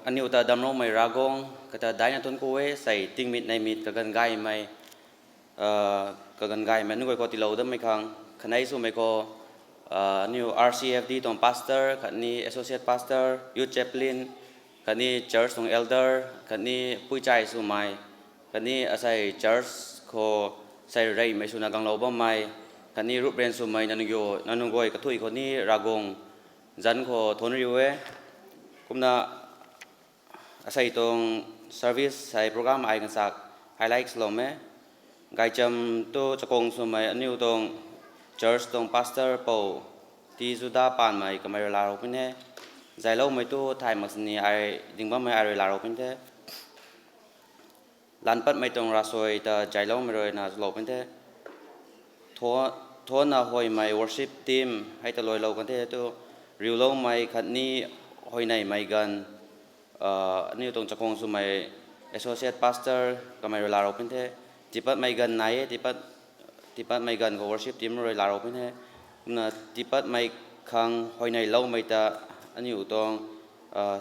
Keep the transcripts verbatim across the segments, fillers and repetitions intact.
Aniu ta damcloumei Ravguangc, kata daina thuanc ku e, sei tingmik neimik kaganv gaymei, kaganv gaymei nunc guay khou tiilou dammei khang, khatni swmei khou, aniu R C F D tuang pastor, khatni associate pastor, youth chaplain, khatni church tuang elder, khatni puichai swmei, khatni asei church khou sei reymei swna ganglou bammei, khatni rupryan swmei nunc guay kathuic khou ni Ravguangc zanc khou thuanc riu e. Kumna asei tuang service hei program ai kansak highlight swlou e. Gaychamv tu chakhwang swmei aniu tuang church tuang pastor Pou T Juda Panmei kamei rui laalou puni the. Zayloumei tu thay mak sini ai ding bammei ai rui laalou puni the. Lanpatmei tuang ravsuai ta zayloumei rui na lou puni the. Thuanna huaymei worship team hei ta luailou kan the tu, riuloumei khatni huayneymei ganv, aniu tuang chakhwang swmei associate pastor kamei rui laalou puni the. Tiipatmei ganv nai e, tiipatmei ganv khou worship team rui laalou puni the. Kumna tiipatmei khang huayneyloumei ta aniu tuang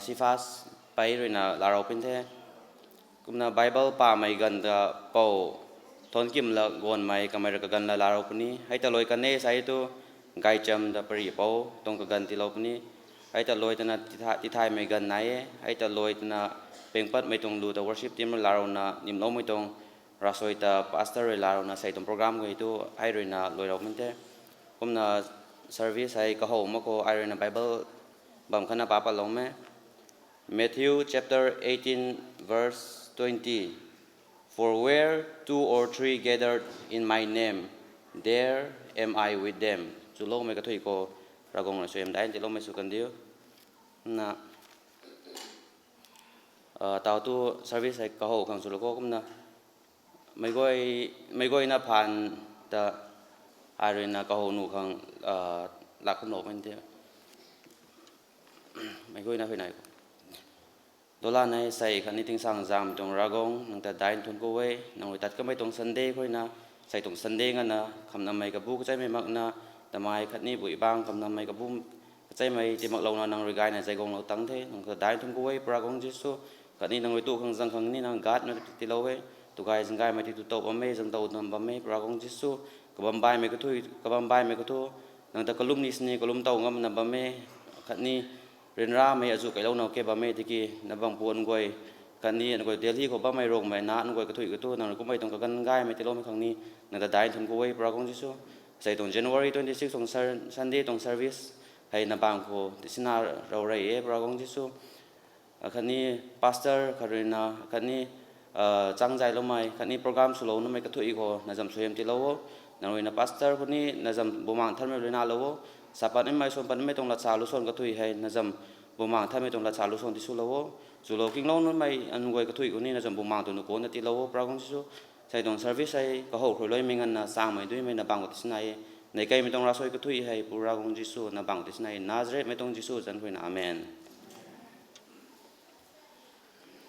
Sifas Pei rui na laalou puni the. Kumna Bible pamei ganv ta Pou Thuankimlak Guanmei kamei rui kaganv la laalou puni. Hei ta luai kan e sa e tu, Gaychamv ta pary pou tuang kaganv tiilou puni. Hei ta luai twna tithaymei ganv nai e. Hei ta luai twna pengpatmei tuang lu ta worship team rui laarouna nimloumei tuang ravsuai ta pastor rui laarouna sei tuang program khou tu hei rui na luailou puni the. Kumna service hei kahowmei khou ai rui na Bible bam khatna pa patlou e. Matthew chapter eighteen, verse twenty. For where two or three gathered in my name, there am I with them. Chuloumei kathuic khou Ravguangc rui suaihiam daic tiiloumei sw kandiu. Na, tau tu service hei kahow khang swlou kho kumna, meic guayna phaan ta ai rui na kahow nuh khang lak kumlou puni the. Meic guayna huayney khou, dula nei sei khatni tingsaengzaeng tuang Ravguangc, nang ta daina thuanc ku e. Nang rui tat kamei tuang Sunday khou na, sei tuang Sunday ngana khamnamei kabu kacheimei makna, tamei khatni bui bang khamnamei kabu kacheimei tiimaklouna nang rui gayna zayguanglou tang the. Nang ta daina thuanc ku e, Pu Ravguangc Jisu. Khatni nang rui tu khang zaeng khang ni nang guide na tiilou e. Tu gay zaeng gaymei ti tu tow bam e, zaeng tow nam bam e, Pu Ravguangc Jisu. Kabam baihmei kathuic, kabam baihmei kathuic, nang ta kalum ni sini kalum tow ngamna bam e. Khatni ryanramei azuh kailouna ke bam e tiki, na bangc puan guay, khatni nang guay Delhi khou bammei Rongmei na nang guay kathuic khou tu nang rui kummei tuang kaganv gaymei tiiloumei khang ni nang ta daina thuanc ku e, Pu Ravguangc Jisu. Sei tuang January twenty six tuang Sunday tuang service hei na bangc khou tisina rou rey e, Pu Ravguangc Jisu. Khatni pastor khat rui na, khatni changzayloumei khatni program swlou numei kathuic khou na zam suaihiam tiilou o. Nang rui na pastor khou ni na zam Bumaengh Nthanmei rui nalou o. Sa patnimei, suan patnimei tuang latsa lusuan kathuic hei na zam Bumaengh Nthanmei tuang latsa lusuan tiswlou o. Chulou kinglou numei nang guay kathuic khou ni na zam Bumaengh tuang nuh kona tiilou o, Pu Ravguangc Jisu. Sei tuang service hei kahow khruailuaimei nganvna sangmei duimei na bangc khou tisina e. Neihkeimei tuang ravsuai kathuic hei Pu Ravguangc Jisu na bangc khou tisina e. Nazarethmei tuang Jisu zanc khou na, amen.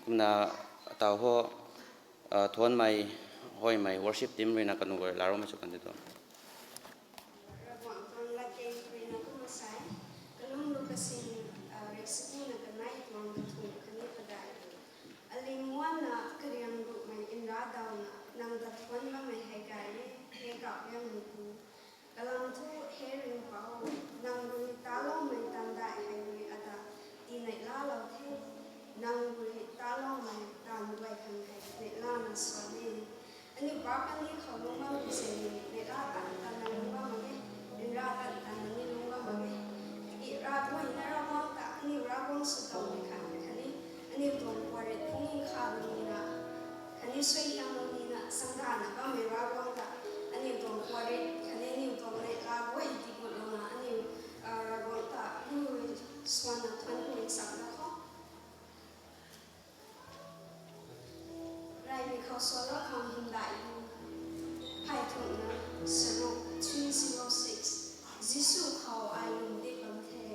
Kumna tau ho, thuanmei, huaymei worship team rui na kanu guay laaroumei sw kan di tu. Ravguangc tuang latkaeng rui na kumna sa e, kalum lu kasin, riksikuna kanei tuang kathumh khatni padeih. Aling wanna kariang ruhmei nra dawna nang ta thuanc bammei hei gay e, he Kap Liangmeipu. Kalam thu, he Ringhpouc, nang rui taloumei taanv dai hei rui ata tii neihlalou the. Nang rui taloumei taanv guay khang hei neihlana suan e. Aniu paap kandih khou lungc bammei zaeng ni neihla tan tanna lungc bam mak ge, ryanra tan tanna ni lungc bam mak ge. Tiki Ravguangc na Ravguangc ta aniu Ravguangc sw towmei khang khatni aniu tuang puarit phungc kha lungc nina, khatni suaihiam lungc nina sangdanna bammei Ravguangc ta aniu tuang puarit khatni aniu tuang neihla guay tiigutlouna aniu Ravguangc ta lu rui swanna thuanc ku ncham da kho. Reymei khou swlou khang hymdaih lu, phey thumhna, saruk three zero six, Jisu khou ai lwmdip bam the.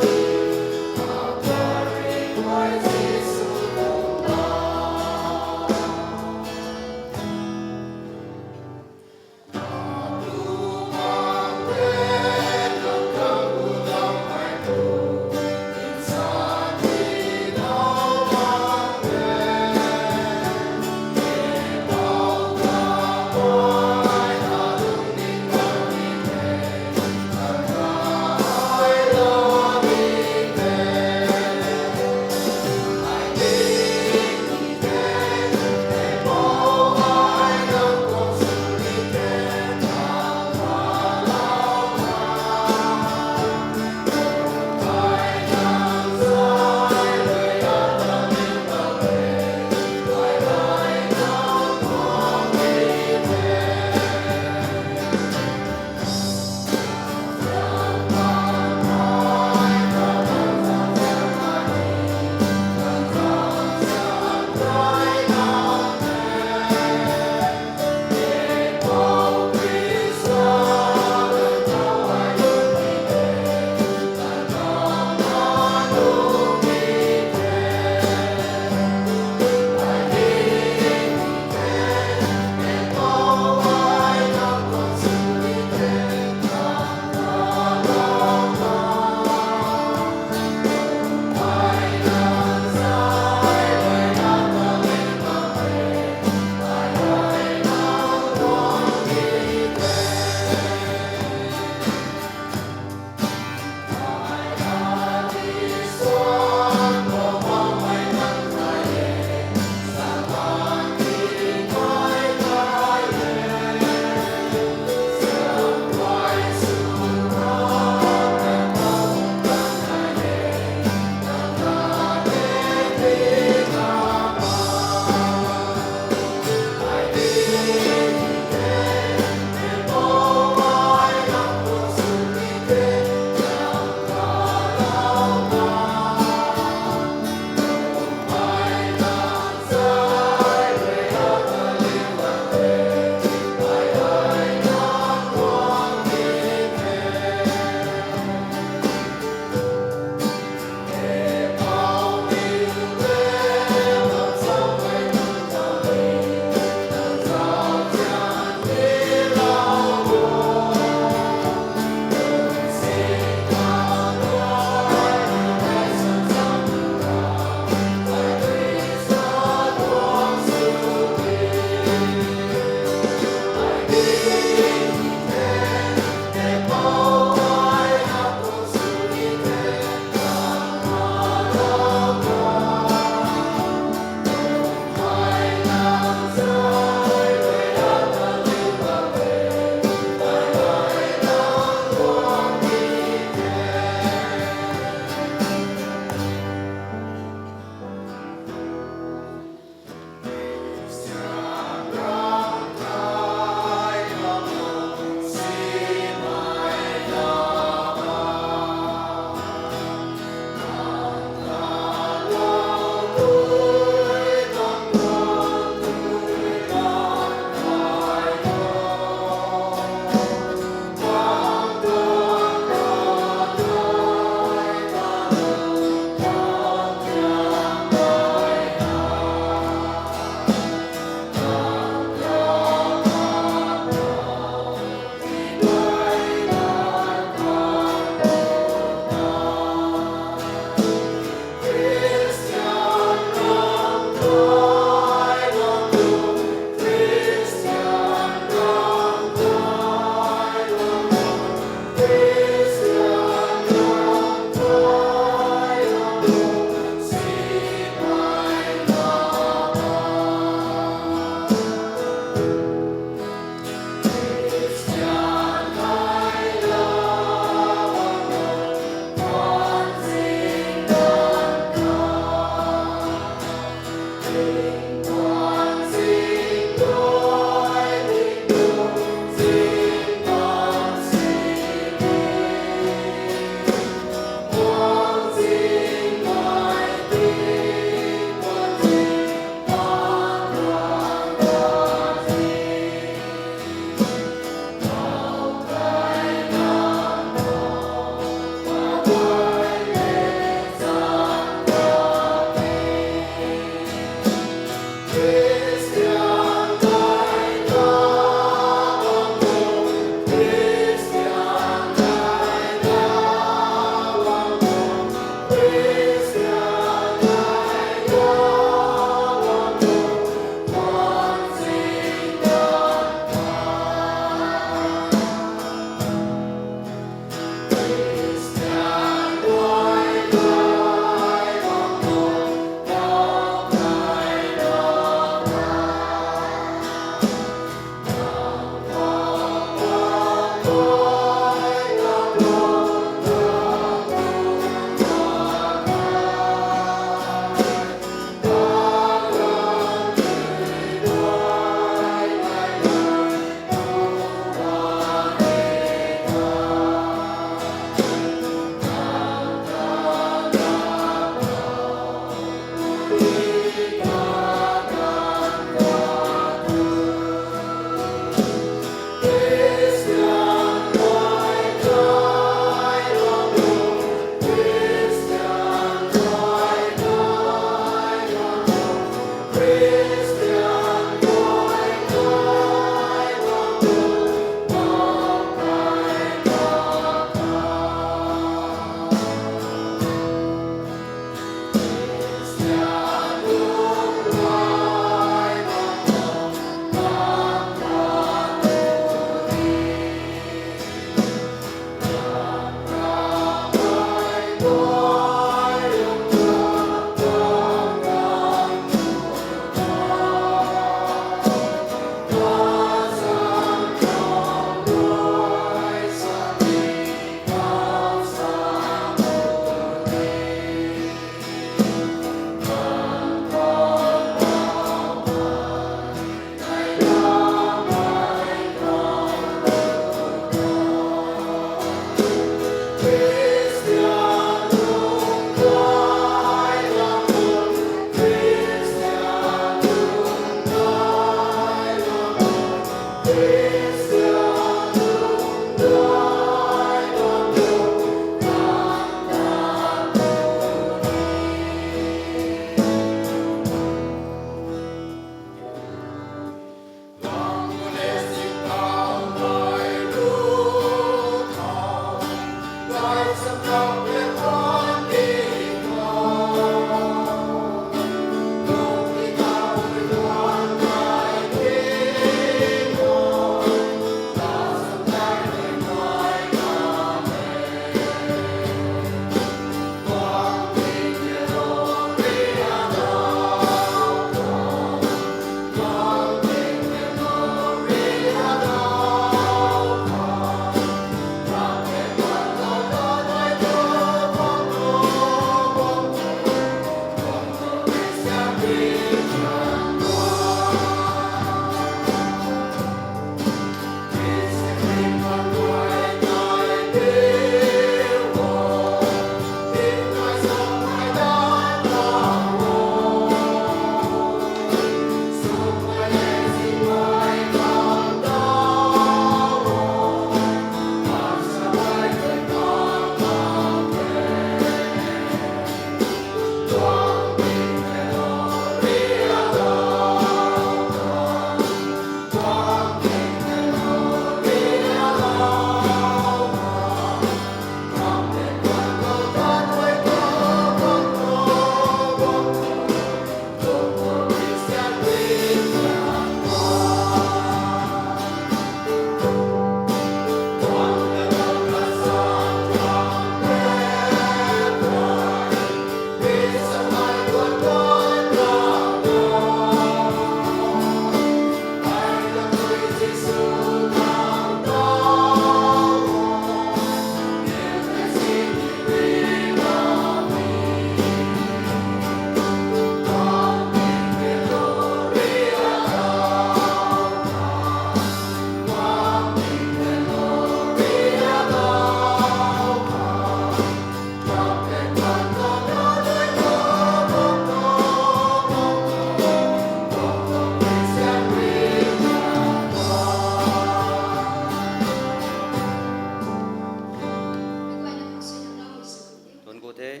Thuanc ku the,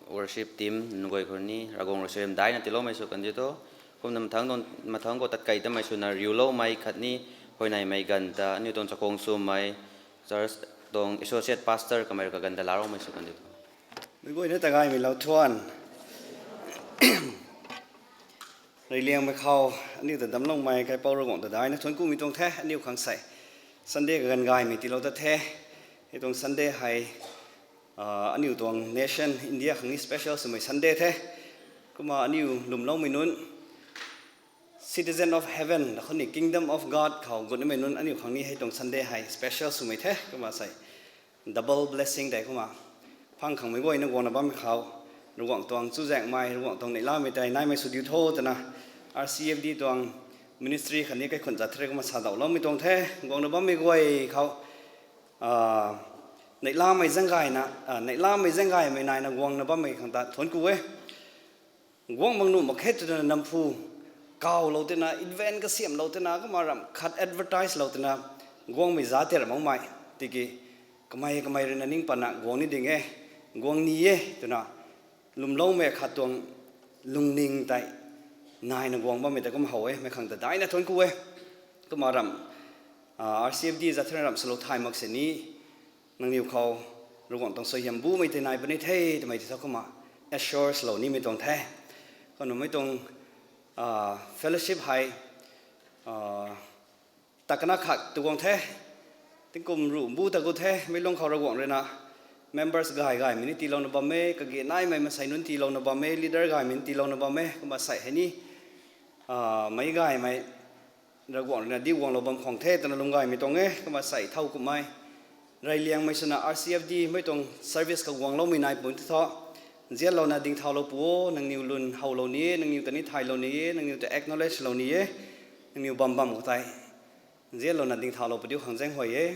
worship team nunc guay khou ni Ravguangc rui suaihiam daina tiiloumei sw kan di tho. Kumna mathangc tuang, mathangc khou tatkei tamei swna riuloumei khatni huayneymei ganv ta aniu tuang chakhwang swmei church tuang associate pastor kamei rui kaganv ta laaroumei sw kan di tho. Meic guayna ta gaymei lou thuan. Reyliangmei khou aniu ta damcloumei kaipouc Ravguangc ta daina thuanc kumei tuang the, aniu khang sei Sunday kaganv gaymei tiilou ta the. Hei tuang Sunday hei, ah, aniu tuang nation India khang ni special swmei Sunday the. Kumna aniu lwmloumei nunc, citizen of heaven, da khou ni kingdom of God khou gutmei nunc aniu khang ni hei tuang Sunday hei special swmei the. Kumna sei double blessing tei kumna phang khangmei guayna guangna bammei khou, Ravguangc tuang chuzaenghmei, Ravguangc tuang neihlamei tei naimei sw diu tho twna, R C F D tuang ministry khatni kaikhunc zat the rui kumna sa dauhloumei tuang the. Guangna bammei guay khou, ah, neihlamei zaeng gayna, ah, neihlamei zaeng gaymei naina guangna bammei khang ta thuanc ku e. Guang mak nuh mak khe twna namphu kawlou twna, event kasiamhlou twna, kumna ramh khat advertise lou twna guangmei za tiar makmei tiki, kamei kamei ruina ning patna guang ni ding e, guang ni e twna lwmloumei khat tuang lungning tei naina guang bammei ta kumna how e, meic khang ta daina thuanc ku e. Kumna ramh, ah, R C F D zat the rui ramh swlou thay mak sini, nangniw khou Ravguangc tuang suaihiam bumei tei nai puni the twmei ti tho kumna assure lou nimei tuang the. Kumna mei tuang, ah, fellowship hei, ah, takna khat tu guang the. Tingkum ruh bu ta gu the, meic lung khou Ravguangc ruina members gay gaymei ni tiilouna bam e, kage naimei maansei nunc tiilouna bam e, leader gaymei ni tiilouna bam e, kumna sei hei ni, ah, meic gaymei Ravguangc ruina diu guanglou bam khwang the twna lwm gaymei tuang e, kumna sei thow kumhmei reyliangmei swna R C F D mei tuang service khou guangloumei nai puni ti tho. Nzianlouna dingthaulou pu o, nangniw lwn howlou ni e, nangniw ta ni thaylou ni e, nangniw ta acknowledge lou ni e, nangniw bam bam khou tei nzianlouna dingthaulou pu diu khang zaeng huay e.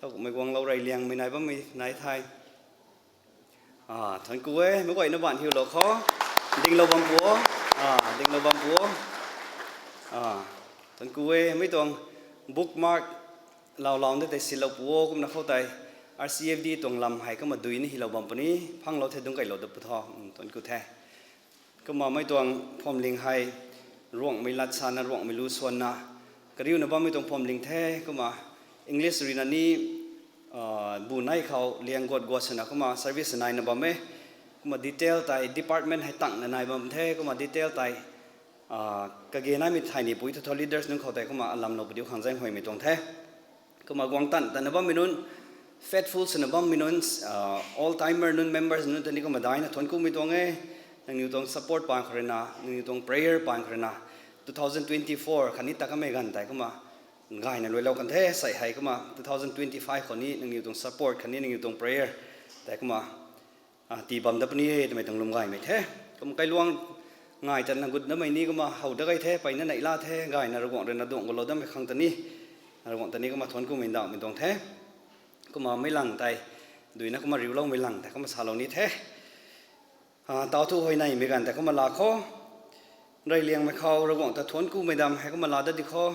Thow kumhmei guanglou reyliangmei nai bammei nai the. Ah, thuanc ku e, meic guayna baan hiulou khou. Dinglou bam pu o. Ah, dinglou bam pu o. Ah, thuanc ku e, mei tuang bookmark laulau de tei silou pu o, kumna khou tei R C F D tuang lam hei kumna dui ni hylou bam puni, phanglou the dungc kailou da pu tho, thuanc ku the. Kumna mei tuang phuamling hei Ruangmei lat sana, Ruangmei lu swanna kariuna bammei tuang phuamling the. Kumna English ruina ni bu nei khou liang guat guat swna kumna service naina bam e. Kumna detail tei department hei tangna nai bam the. Kumna detail tei kage naimei thai ni pui thu tho leaders nunc khou tei kumna alamlou padiu khang zaenghuaymei tuang the. Kumna guang tan tana bammei nunc, faithful swna bammei nunc, old timer nunc, members nunc ta ni kumna daina thuanc kumei tuang e. Nangniw tuang support paan khou ruina, nangniw tuang prayer paan khou ruina, two thousand twenty-four khatni ta kamei ganv tei kumna gayna luailou kan the. Sei hei kumna two thousand twenty-five khou ni nangniw tuang support khatni nangniw tuang prayer tei kumna tii bam dat puni e twmei tuang lwm gaymei the. Kumna kailuang ngai tatna gut damei ni kumna how dat gay the, peyna neihla the, gayna Ravguangc ruina duangc gulou datmei khang ta ni, Ravguangc ta ni kumna thuanc kumei ndauhmei tuang the. Kumna meic lang tei duina kumna riuloumei lang tei kumna salou ni the. Tau thu huayneymei ganv tei kumna laa khou, reyliangmei khou Ravguangc ta thuanc kumei dam hei kumna laa dat di khou,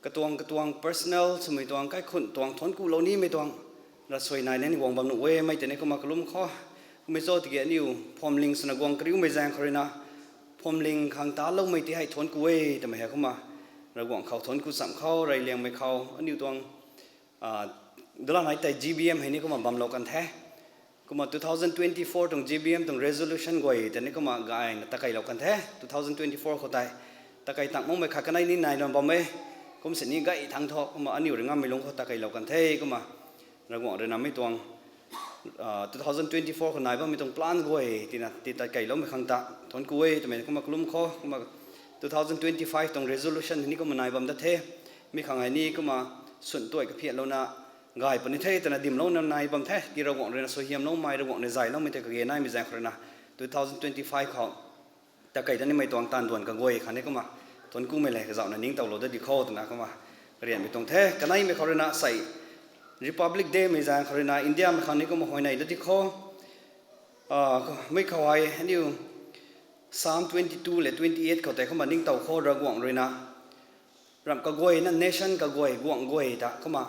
katuang katuang personal swmei tuang, kaikhunc tuang thuanc kulou nimei tuang ravsuai nai nai ni guang bam nuh e. Mei tei ni kumna kalum khou, kummei cho tiki aniu phuamling swna guang kariumei zaeng khou ruina, phuamling khang taloumei ti hei thuanc ku e twmei hei kumna Ravguangc khou thuanc ku cham khou, reyliangmei khou aniu tuang dala nai tei G B M hei ni kumna bamlou kan the. Kumna two thousand twenty-four tuang G B M tuang resolution guay ta ni kumna gayna takeilou kan the. Two thousand twenty-four khou tei takei tang makmei khat kanei ni naina bam e. Kum sini gay thangc thu kumna aniu ri ngammei lungc khou takeilou kan the. Kumna Ravguangc ruina mei tuang two thousand twenty-four khou nai bammei tuang plan guay tina ti takeiloumei khang ta thuanc ku e twmei kumna kalum khou, kumna two thousand twenty-five tuang resolution ni kumna nai bam dat the. Mi khang hei ni kumna swn tuai kaphiatlouna gay puni the twna dimlouna nai bam the. Ki Ravguangc ruina suaihiamloumei, Ravguangc rui zayloumei tei kage naimei zaeng khou ruina two thousand twenty-five khou takei ta nimei tuang taanv duan kaguay khang ni kumna thuanc kumei le kazauhna ningtowlou dat di khou twna kumna karianmei tuang the. Kaneimei khou ruina sei Republic Day mei zaeng khou ruina Indiamei khang ni kumna huayney dat di khou, mei khou hei aniu Psalm twenty-two le twenty-eight khou tei kumna ningtow khou Ravguangc ruina ramh kaguayna nation kaguay guangc guay ta kumna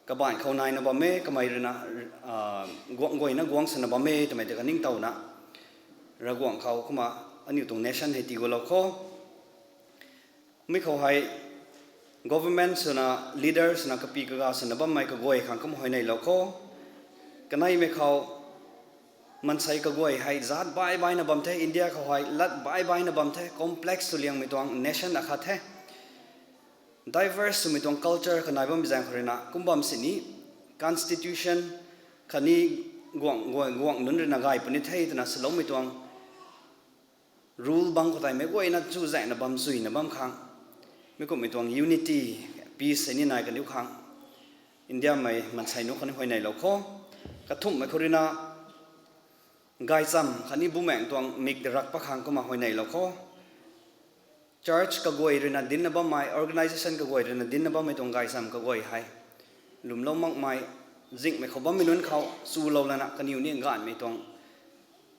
kabaanc khou naina bam e, kamei ruina guangc guayna guangc swna bam e twmei tei kaningtowna Ravguangc khou kumna aniu tuang nation hei tii gulou khou, mi khou hei government swna, leader swna, kapi kaga swna bammei kaguay khang kumna huayneylou khou, kaneimei khou maansei kaguay hei zaat baih baihna bam the. India khou hei lat baih baihna bam the, complex sw liangmei tuang nation akhat the. Diverse swmei tuang culture kha nai bammei zaeng khou ruina kum bam sini constitution khatni guangc guay, guangc nunc ruina gay puni the twna swloumei tuang rule bang khou tei meic guayna chuzaenghna bam, zuina bam khang, mi kumhmei tuang unity, peace hei ni nai kaniw khang Indiamei maansei nunc khou ni huayneylou khou, kathumhmei khou ruina gaychamv khatni bumaengc tuang mik darak pat khang kumna huayneylou khou, church kaguay ruina dincna bammei, organisation kaguay ruina dincna bammei tuang gaychamv kaguay hei lwmlou makmei, zinghmei khou bammei nunc khou chulou lana kaniw ni gaanhmei tuang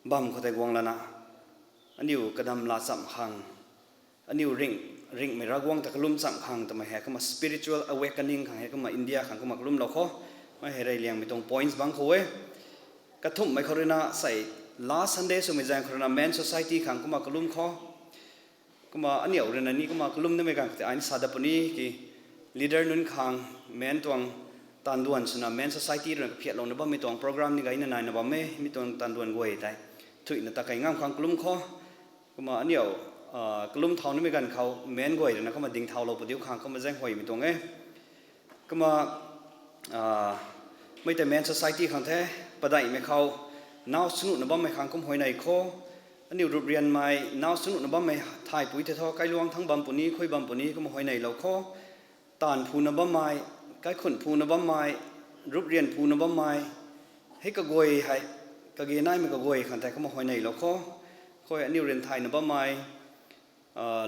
bam khou tei guang lana aniu kadam laa cham khang, aniu ringh, ringhmei Ravguangc ta kalum cham khang twmei hei kumna spiritual awakening khang hei kumna India khang kumna kalumlou khou, mei hei reyliangmei tuang points bang khou e. Kathumhmei khou ruina sei last Sunday swmei zaeng khou ruina Men Society khang kumna kalum khou, kumna aniu ruina ni kumna kalum namei ganv khou tei ai ni sa dat puni ki, leader nunc khang Men tuang taanv duan swna Men Society ruina kaphiatlouna bammei tuang program ni gayna naina bam e. Mi tuang taanv duan guay tei thuina takei ngam khang kalum khou, kumna aniu kalum thau nimei ganv khou Men guay ruina kumna ding thaulou padiu khang kumna zaenghuaymei tuang e. Kumna mei tei Men Society khang the, padeihmei khou nau swnuhna bammei khang kumna huayney khou, aniu ruprianmei nau swnuhna bammei thaipui tei thu kailuang thangc bam puni, khui bam puni kumna huayneylou khou, taanv phuna bammei, kaikhunc phuna bammei, ruprian phuna bammei, hei kaguay hei, kage naimei kaguay khang tei kumna huayneylou khou, khou aniu rian thayna bammei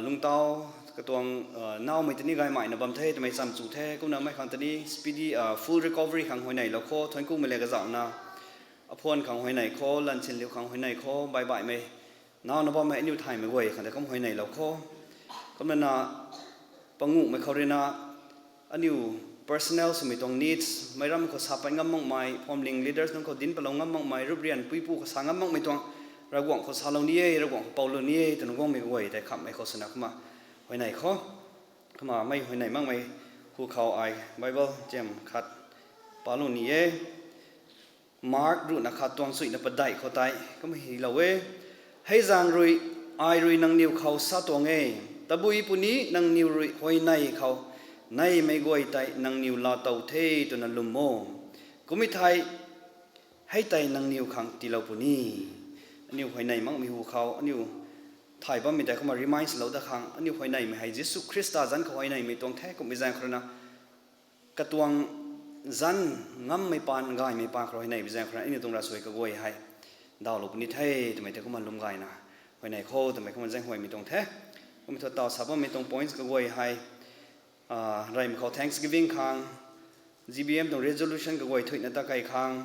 lungtau katuang naumei tei ni gaymaina bam the twmei cham chu the. Kumna mei khang tei ni speedy, full recovery khang huayneylou khou, thuanc kumei le kazauhna aphuan khang huayney khou, lansinliu khang huayney khou, baih baihmei nauna bammei aniu thaymei guay khang tei kumna huayneylou khou, kumna na panguhmei khou ruina aniu personal swmei tuang needs, meic ram khou sa pat ngam makmei, phuamling leaders nunc khou dinc palou ngam makmei, ruprian puipu khou sa ngam makmei tuang, Ravguangc khou salou ni e, Ravguangc khou poulou ni e twna guangmei guay tei khamhmei khou swna kumna huayney khou, kumna mei huayney makmei hu khou ai Bible cham khat palou ni e. Mark ruhna khat tuang suina padeih khou tei kumna hylou e. Hei zaeng rui, ai rui nangniw khou sa tuang e, tabui puni nangniw rui huayney khou neymei guay tei nangniw laa tow the twna lwm o. Kumna thei, hei tei nangniw khang tiilou puni. Aniu huayney makmei hu khou aniu thay bammei tei kumna remind lou dat khang, aniu huayneymei hei Jisu Khrista zanc khou huayneymei tuang the kummei zaeng khou rui na, katuang zanc ngammei paan, gaymei paan khou rui huayneymei zaeng khou rui na aniu tuang ravsuai kaguay hei dawlou puni the twmei tei kumna lwm gayna huayney khou twmei kumna zaenghuaymei tuang the. Kummei thu taw sa bammei tuang points kaguay hei, reymei khou thanksgiving khang, G B M tuang resolution kaguay thuina ta kei khang,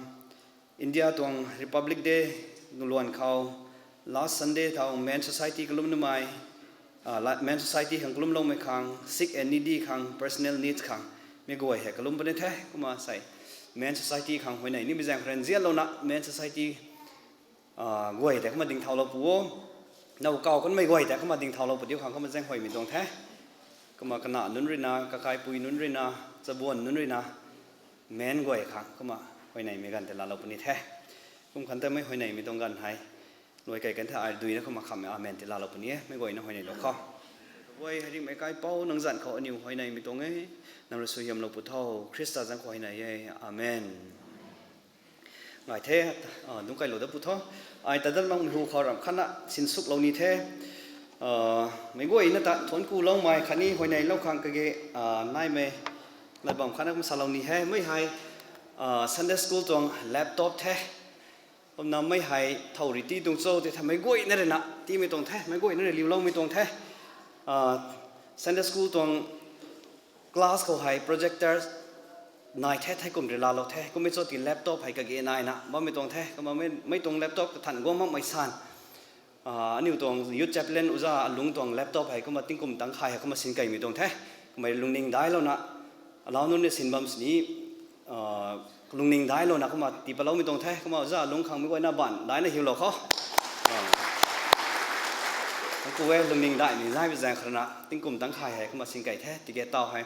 India tuang Republic Day luan khou, last Sunday thau Men Society kalum numei, Men Society khang kalumloumei khang, sick and needy khang, personal needs khang, mi guay hei kalum puni the. Kumna sei Men Society khang huayney nimei zaeng khou rui nzianlouna Men Society guay tei kumna dingthaulou pu o. Now kaw kanmei guay tei kumna dingthaulou pu diu khang kumna zaenghuaymei tuang the. Kumna kana nunc rui na, kakaipui nunc rui na, chabuan nunc rui na, Men guay khang kumna huayneymei ganv tei laalou puni the. Kum khan tei mei huayneymei tuang ganv hei luai kei kan the, ai duina kumna khamhmei amen tei laalou puni e, mei guayna huayneylou khou. Guay hei ringhmei kaipouc, nang zanc khou aniu huayneymei tuang e, nang rui suaihiamlou pu tho, Khrista zanc khou huayney e. Amen. Ngai the, dungc kailou dat pu tho. Ai ta dat makmei hu khou ramh khatna sinsuklou ni the. Meic guayna ta thuanc kuloumei khatni huayneylou khang kage naimei lat bam khatna kum salou ni he. Mei hei Sunday school tuang laptop the. Kumna mei hei thow rui tii tuang cho tei the, meic guayna rui na tiimei tuang the, meic guayna rui liuloumei tuang the. Sunday school tuang class khou hei projector nai the, thei kum rui laalou the. Kummei cho ti laptop hei kage naina bammei tuang the. Kumna mei tuang laptop kathan guang makmei san, aniu tuang youth chaplain uza alung tuang laptop hei kumna tingkum tangc khay hei kumna sinkeimei tuang the. Kummei lungning dailouna, alau nunc ni sin bam sini, lungning dailouna kumna tii paloumei tuang the. Kumna uza alung khang mei guayna baanv daina hiulou khou, ku e, lungning daimei zaimei zaeng khou rui na tingkum tangc khay hei kumna sinkei the. Tiki taw hei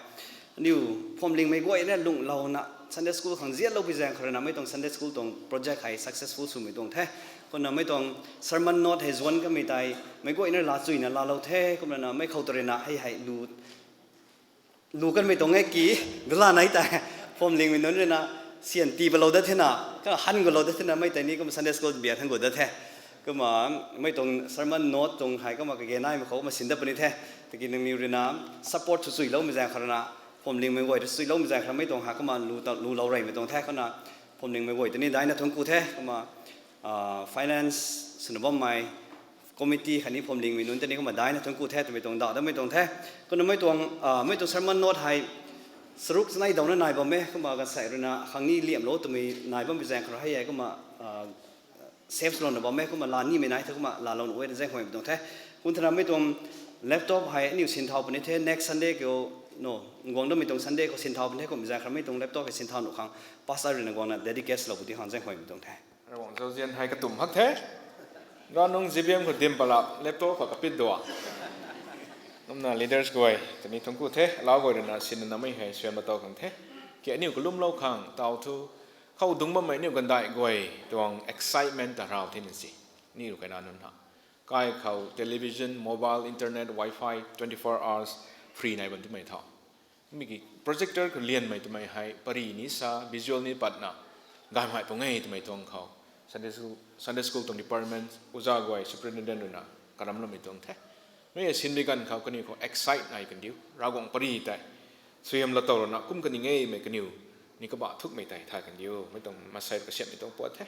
aniu phuamlingmei guayna lunglouna Sunday school khang nzianlou pi zaeng khou rui na mei tuang Sunday school tuang project hei successful swmei tuang the. Kumna mei tuang sermon note hei zuanc kanmei tei meic guayna laa chuyna laalou the. Kumna na mei khou ta rui na hei hei lu lu kanmei tuang e ki, gala nai tei phuamlingmei nunc rui na syan tii palou dat thena, ka han gulou dat thena mei tei ni kumna Sunday school bia thang gu dat the. Kumna mei tuang sermon note tuang hei kumna kage naimei khou kumna sin dat puni the. Tiki nangniw rui na support sw chuyloumei zaeng khou rui na, phuamlingmei guay rui chuyloumei zaeng khou rui mei tuang hei kumna lu ta- lulou reymei tuang the. Kumna phuamlingmei guay ta ni daina thuanc ku the. Kumna finance swna bammei committee khatni phuamlingmei nunc ta ni kumna daina thuanc ku the twmei tuang daw datmei tuang the. Kumna mei tuang, mei tuang sermon note hei charuk chanei dawna nai bam e. Kumna gansei rui na khang ni liamlou twmei nai bammei zaeng khou rui hei e kumna save swlouna bam e. Kumna laa nimei nai the kumna laalou nuh e na zaenghuaymei tuang the. Kum thena mei tuang laptop hei aniu sinthau puni the, next Sunday kiu, no, guang damei tuang Sunday khou sinthau puni the. Kummei zaeng khou rui mei tuang laptop hei sinthau nuh khang pastor rui na guangna dedicate swlou pu di khang zaenghuaymei tuang the. Ravguangc zauzian hei katumh hak the. Ra nung G B M khou dim palap laptop khou kapit dua. Kumna leaders guay ta ni thuanc ku the, alau guay rui na sinna mei hei suan matow khang the. Ki aniu kalumlou khang taw thu, khou dungc bammei aniu gandaih guay tuang excitement ta raw thena si. Ni rui kaina nunc ha, kai khou television, mobile, internet, wifi twenty four hours free nai bam twmei tho. Mi ki projector khou lianmei twmei hei pari ni sa, visual ni patna gaymei pung e twmei tuang khou Sunday school, Sunday school tuang department uza guay superintendent rui na karamloumei tuang the. Mei a sinbi ganv khou kaniw khou excite nai kandiu, Ravguangc pari tei suaihiamlou tow rana kum kaning e mei kaniw ni kabah thukmei tei thay kandiu, mei tuang masei kasiamhmei tuang puat the.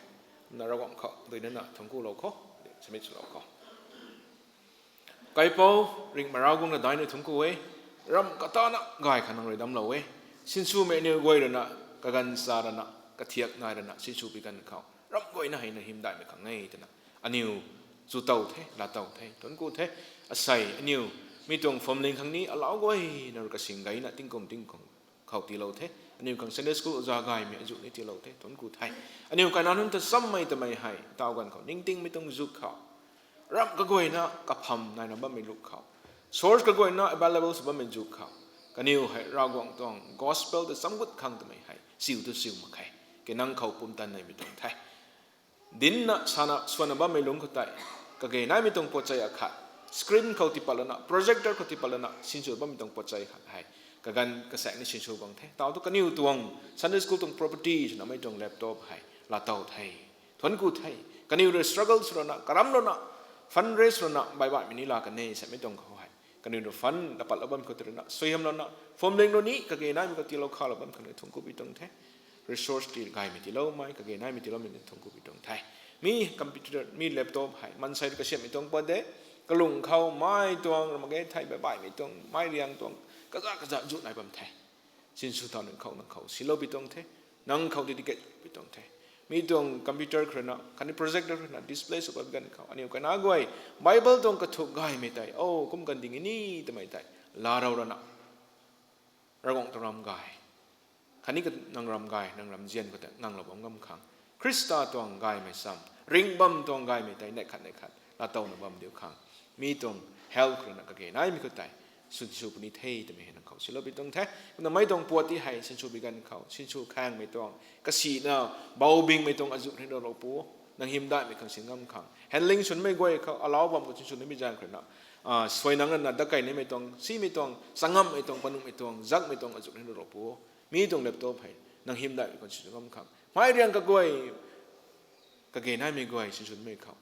Kumna Ravguangc khou duinana thuanc kulou khou, submit swlou khou. Kaipouc, ringhmei Ravguangc na daina thuanc ku e, ramh katana gay khang nang rui damclou e. Sinswmei aniw guay rui na, kaganv sa rana, kathiak nai rana sinsw pi ganv khou ramh guayna hei na hymdaihmei khang e twna aniw chu tow the, laa tow the, thuanc ku the. Asei aniw mi tuang phuamling khang ni alau guayna rui kasing gayna tingkum tingkum khou tiilou the. Aniu khang Sunday school oja gaymei azuh ni tiilou the, thuanc ku the. Aniu kaina nunc ta chammei tamei hei taw ganv khou ningtingmei tuang zuk khou, ramh kaguayna kapham naina bammei luk khou, source kaguayna available sw bammei zuk khou, kaniw hei Ravguangc tuang gospel ta cham gut khang tamei hei siu tu siu mak khe. Ke nang khou pumtan neimei tuang the. Dinna sana swanna bammei lungc khou tei, kage naimei tuang potchei akhat, screen khou tipat lana, projector khou tipat lana sinsw bammei tuang potchei khat hei kaganv kasaekc ni sinsw bang the. Taw tu kaniw tuang Sunday school tuang property swna mei tuang laptop hei laatow the. Thuanc ku the. Kaniw rui struggle sw rana, karam rana, fund raise rana, baih baihmei ni la kan e samei tuang khou hei, kaniw rui fund lapatlou bam khou tei rana, suaihiam lana, phwamling rui ni kage naimei khou tiilou khalou bam khang ni thuanc ku pi tuang the. Resource ti gaymei tiiloumei, kage naimei tiiloumei ni thuanc ku pi tuang the. Mi computer, mi laptop hei maansei rui kasiammei tuang pat de. Kalung khou mei tuang, ramak ge thei baih baihmei tuang, mei riang tuang, kaza kaza zu nai bam the. Sinsw thaw nunc khou nang khou silou pi tuang the. Nang khou dedicate pi tuang the. Mi tuang computer khou rui na, khatni projector khou rui na display sw pat ganv khou, aniu kaina guay Bible tuang kathuk gaymei tei, o, kum kan ding e ni twmei tei laarou rana, Ravguangc tuang ram gay, khatni ka, nang ram gay, nang ramzian khou tei nganglou bam ngam khang, Khrista tuang gaymei cham, ringh bam tuang gaymei tei neih khat neih khat laatowna bam diu khang, mi tuang help khou rui na kage naimei khou tei sinsw puni the twmei hei nang khou silou pi tuang the. Kumna mei tuang puat ti hei sinsw bi ganv khou sinsw khangmei tuang, kasina, baubingmei tuang azuh ni ralou pu, nang hymdaihmei khang sin ngam khang, handling swnmei guay khou alau bam khou sinsw nimei zaeng khou rui na, suai nang rana dakai nimei tuang, simei tuang, changamhmei tuang, panuhmei tuang, zakmei tuang azuh ni ralou pu, mi tuang laptop hei nang hymdaihmei khang sinsw ngam khang, mei riang kaguay, kage naimei guay sinsw nimei khou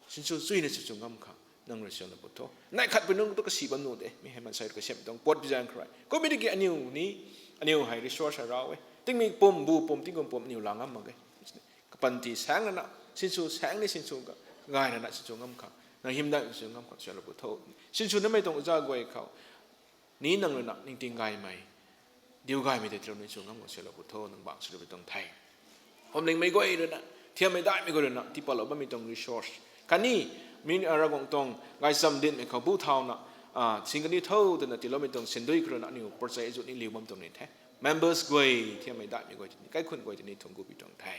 sinsw chuina sinsw ngam khang nang rui sianlou pu tho. Neih khat pui nunc tu kasi bam nuh de, mi hei maansei rui kasiammei tuang puat pi zaeng khou rui. Kummei tiki aniu ni, aniu hei resource hei rau e, tingmik pum, bu pum, tingkum pum aniu la ngam mak ge. Kapanty saeng rana, sinsw saeng ni sinsw ga, gay rana sinsw ngam khang, nang hymdaihmei sinsw ngam khang sianlou pu tho. Sinsw nimei tuang uza guay khou ni nang rui na ningting gaymei, diu gaymei tei tiilou ni sinsw ngam khang sianlou pu tho, nang bang swlou pi tuang the. Phwamlingmei guay rui na, thiammei daihmei guay rui na tipatlou bammei tuang resource, khatni mi, Ravguangc tuang gaychamv dinmei khou bu thauna, sing kani tho twna tiiloumei tuang sindui khou rui na aniu porchei azuh ni liu bam tuang ni the. Members guay, thiammei daihmei guay tini, kaikhunc guay tini thuanc ku pi tuang the.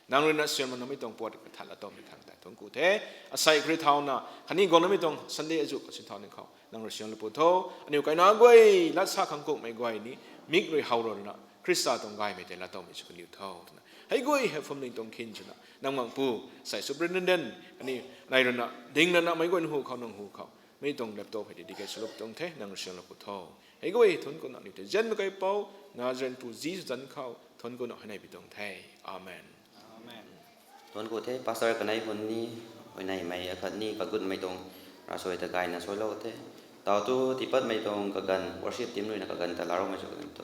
Nang rui na sian mak namei tuang puat kathan laatowmei khang tei thuanc ku the. Asei khou rui thauna khatni guang namei tuang Sunday azuh khou sin thau ni khou nang rui sianlou pu tho. Aniu kaina guay lat sa khang kummei guay ni mik rui how rana Khrista tuang gaymei tei laatowmei sw kaniw tho twna, hei guay hei phwamling tuang khin swna nang mang pu, sai superintendent khatni nai rana ding rana meic guay nang hu khou, nang hu khou, mi tuang laptop hei dedicate swlou pi tuang the, nang rui sianlou pu tho. Hei guay thuanc kuna aniu tei zianmei kaipouc Nazarenpu Jisu zanc khou thuanc kuna huayney pi tuang the. Amen. Thuanc ku the, pastor kanei hun ni, huayneymei akhatni kagutmei tuang ravsuai ta gayna suailou the. Taw tu tiipatmei tuang kaganv, worship team rui na kaganv ta laaroumei sw kan tu.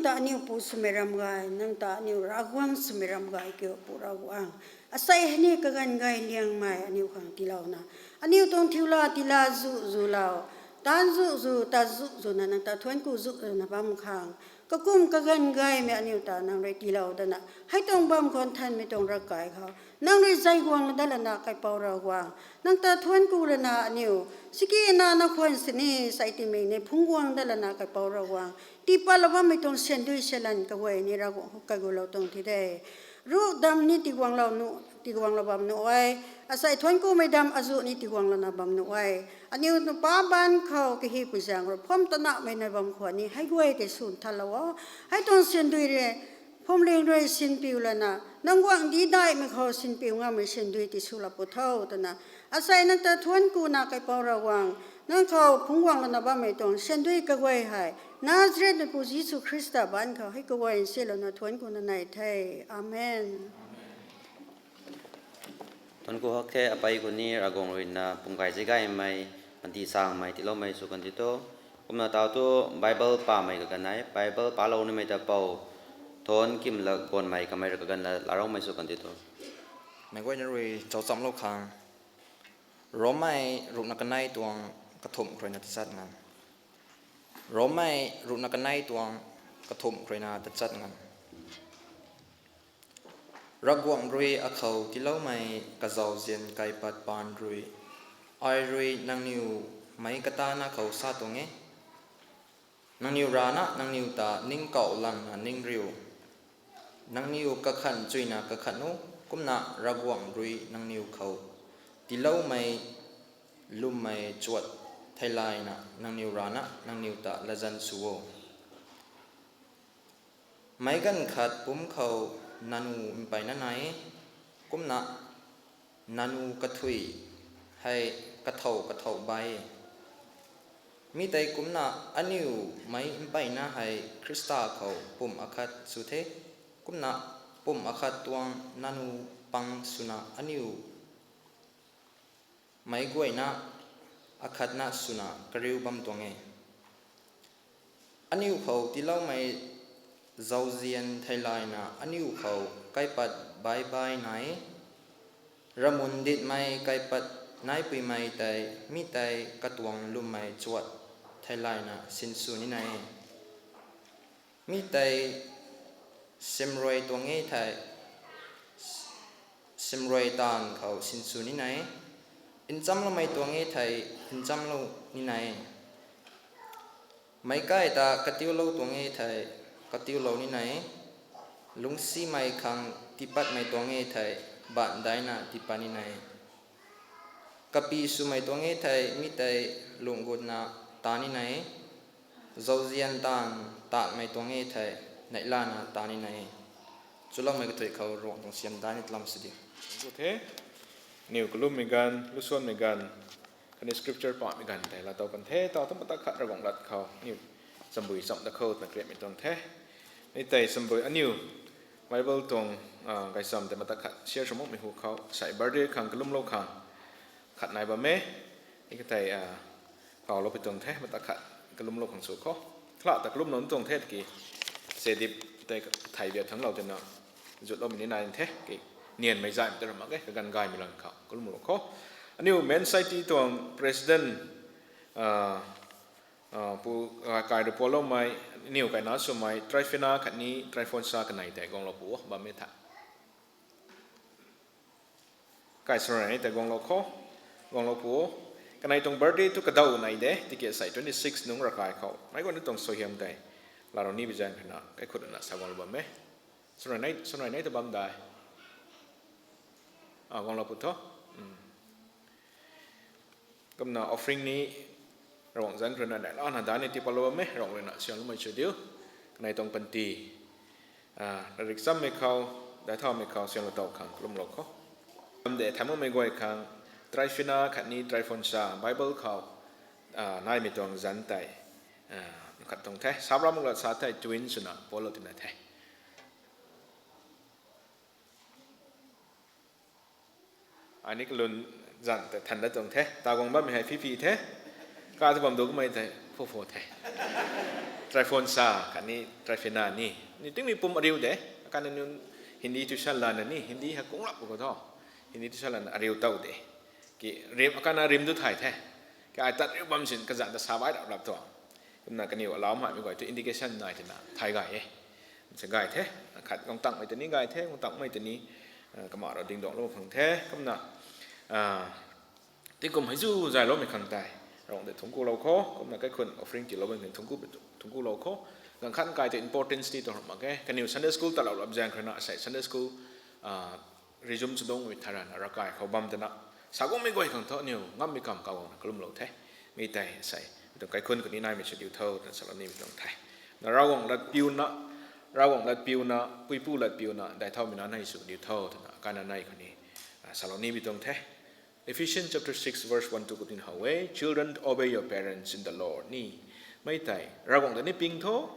ta aniu pu swmei ram gay, nang ta aniu Ravguangc swmei ram gay kiu Pu Ravguangc. Asei hei ni kaganv gay liangmei aniu khang tiilouna, aniu tuang thiu la tii la zu zu lou, taanv zu zu, ta zu zu na nang ta thuanc ku zu zu na bam khang, kakum kaganv gaymei aniu ta nang rui tiilou dana, hei tuang bam khou nthanmei tuang ravkai khou nang rui zay guang dat lana Kaipouc Ravguangc, nang ta thuanc ku lana aniu sikina na khwan sini sei timei ni phungc guang dat lana Kaipouc Ravguangc, tiipat lou bammei tuang syandui syalan kaguay ni Ravguangc khou kaigulou tuang thi de. Ruh dam ni tiguanglou nu, tiguanglou bam nuh e. Asei thuanc kumei dam azu ni tiguanglouna bam nuh e. Aniu nuh pa baanc khou kahipui zaeng rui pham tanahmei na bam khwan ni hei guay tei swn thalou o. Hei tuang syandui rui, phuamling rui sinpiu lana, nang guangcdic daihmei khou sinpiu ngammei syandui tiswlou pu tho twna, asei nang ta thuanc kuna Kaipouc Ravguangc, nang khou phungc guang lana bammei tuang syandui kaguay hei Nazaretmeipu Jisu Khrista baanc khou hei kaguay nsilouna thuanc kuna nei the. Amen. Thuanc ku hak the, apei khou ni Ravguangc ruina pumgay zay gaymei, panty sangmei tiiloumei sw kan ti tho. Kumna tau thu Bible pamei kaganv nai, Bible palou nimei ta pou, Thon Kimlakguangmei kamei rui kaganv la laroumei sw kan ti tho. Meic guayna rui zauchamlou khang, Rommei ruhna kanei tuang kathumh khou ruina tachat nganv. Rommei ruhna kanei tuang kathumh khou ruina tachat nganv. Ravguangc rui akhou tiiloumei kazauzian kaipat paan rui, ai rui nangniw meic katana khou sa tuang e. Nangniw rana nangniw ta ningkauh langna ning riu. Nangniw kakhan chuina kakhan u, kumna Ravguangc rui nangniw khou tiiloumei lwmmei chuat theilayna nangniw rana nangniw ta latzan sw o. Meic ganv khat pumc khou nanu mpeyna nai e, kumna nanu kathui hei kathou kathou bai e. Mi tei kumna aniu meic mpeyna hei Khrista khou pumh akhat sw the, kumna pumh akhat tuang nanu pang swna aniu meic guayna akhatna swna kariu bam tuang e. Aniu khou tiiloumei zauzian theilayna aniu khou kaipat bai bai nai e. Ramun ditmei kaipat naipuimei tei mi tei katuang lwmmei chuat theilayna sinsw ni nai e. Mi tei simrui tuang e thei, simrui taanv khou sinsw ni nai e. Nchamloumei tuang e thei, nchamlou ni nai e. Meic kai ta katiulou tuang e thei, katiulou ni nai e. Lungcsimei khang tiipatmei tuang e thei, baanc daina tiipat ni nai e. Kapy swmei tuang e thei, mi tei lungh gutna taan ni nai e. Zauzian taanv taanmei tuang e thei, neihlana taan ni nai e. Chuloumei kathui khou Ravguangc tuang siam dai ni tlam sidi. Gu the, niw kalummei ganv, lusuanmei ganv, khatni scripture pamei ganv tei laatow kan the, tau thu matak khat Ravguangc lat khou niw chambui cham da khou twna createmei tuang the. Ni tei chambui aniu Bible tuang gaycham tei matak khat share sw makmei hu khou sei birthday khang kalumlou khang khat nai bam e. I ka tei kawlou pi tuang the, matak khat kalumlou khang sw khou. Kala ta kalumlou tuang the tiki, sedip tei thei bia thanglou twna, zutloumei ni nai the ki, nianmei zaymei ta ra mak e, kaganv gaymei lang khou kalumlou khou. Aniu Men Society tuang president, pu, kai rui pualoumei, aniw kaina swmei Tryphena khatni Tryphosa kanei tei guanglou pu bam e tha. Kai swrui nei tei guanglou khou, guanglou pu o. Kanei tuang birthday thu kadau nai de, tiki sei twenty six nungc ravkai khou meic guayna tuang suaihiam tei laarou ni bi zaeng khana kaikhutna sa guanglou bam e. Swrui nei, swrui nei ta bam dai. Guanglou pu tho. Kumna offering ni Ravguangc zanc khou ruina neihlana dani tiipatlou bam e, Ravguangc ruina sianloumei sw diu. Kanei tuang panty, rik chammei khou, daic thaumei khou sianlou tow khang kalumlou khou. Kam de thamakmei guay khang, Tryphena khatni Tryphosa Bible khou naimei tuang zanc tei khat tuang the. Sabra mak lat sa thei twin swna pualou tina the. Ai ni kalun zanc tei than dat tuang the. Ta guang bammei hei phi phi the. Ka thu bam du kamei tei phu phu the. Tryphon sa khatni Tryphena ni, ni tingmei pum ariu de. Akanna ni Hindi tuition lana ni, Hindi hei kung lap khou tho. Hindi tuition lana ariu tow de. Ki rim, akanna rim tu thay the. Ki ai tat riu bam sin kazanc ta sa bai rap rap tuang. Kumna kaniw alau maimei guay tu indication nai tina thay gay e. Sa gay the. Khat guang tangmei tei ni gay the, guang tangmei tei ni, ah, kama rau ding duang lou khang the. Kumna, ah, tingkum hei zu zayloumei khang tei Ravguangc tei thuanc ku lou kho, kumna kaikhun offering tiilou bam khang thuanc ku, thuanc ku lou kho. Ganv khat kai tei importance ni tuang mak e. Kaniw Sunday school talou lap zaeng khou rui na, asei Sunday school, ah, resume sw dungmei tharan ravkai khou bam twna, sa guangmei guay khang thu aniw ngammei kam kaguangna kalumlou the. Mi tei asei tuang kaikhun khou ni naimei sw diu tho twna salou nimei tuang the. Na Ravguangc latpiuna, Ravguangc latpiuna, puipu latpiuna dai thaumei na nei sw diu tho twna akanna nei khou ni, ah, salou nimei tuang the. Ephesians chapter six verse one to fourteen how e, Children, obey your parents in the Lord ni. Mi tei Ravguangc ta ni ping tho,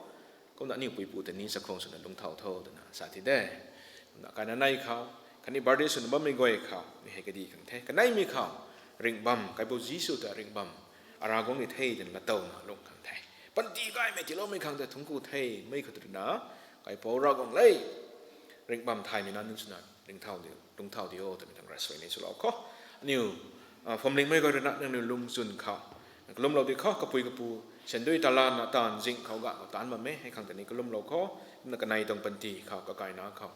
kumna aniw puipu ta ni chakhwang swna lungcthau tho twna sa ti de. Kumna akanna nei khou, khatni birthday swna bammei guay khou mi hei kadih khang the. Kaneimei khou, ringh bam, Kaipouc Jisu ta ringh bam, ara guang ni the twna latowna lung khang the. Panty gaymei tiiloumei khang tei thuanc ku the, mi khou tu rui na, Kaipouc Ravguangc le, ringh bam thaymei na nunc swna lungcthau di, lungcthau di o twmei tuang ravsuai ni swlou kho. Aniw, ah, phuamlingmei guay rui na nangniw lungchwn khou kalumlou di kho, kapui kapu, sandui talana taanv zing khou ga khou taanc bam e, hei khang ta ni kalumlou kho. Kumna kanei tuang panty khou, kakaina khou,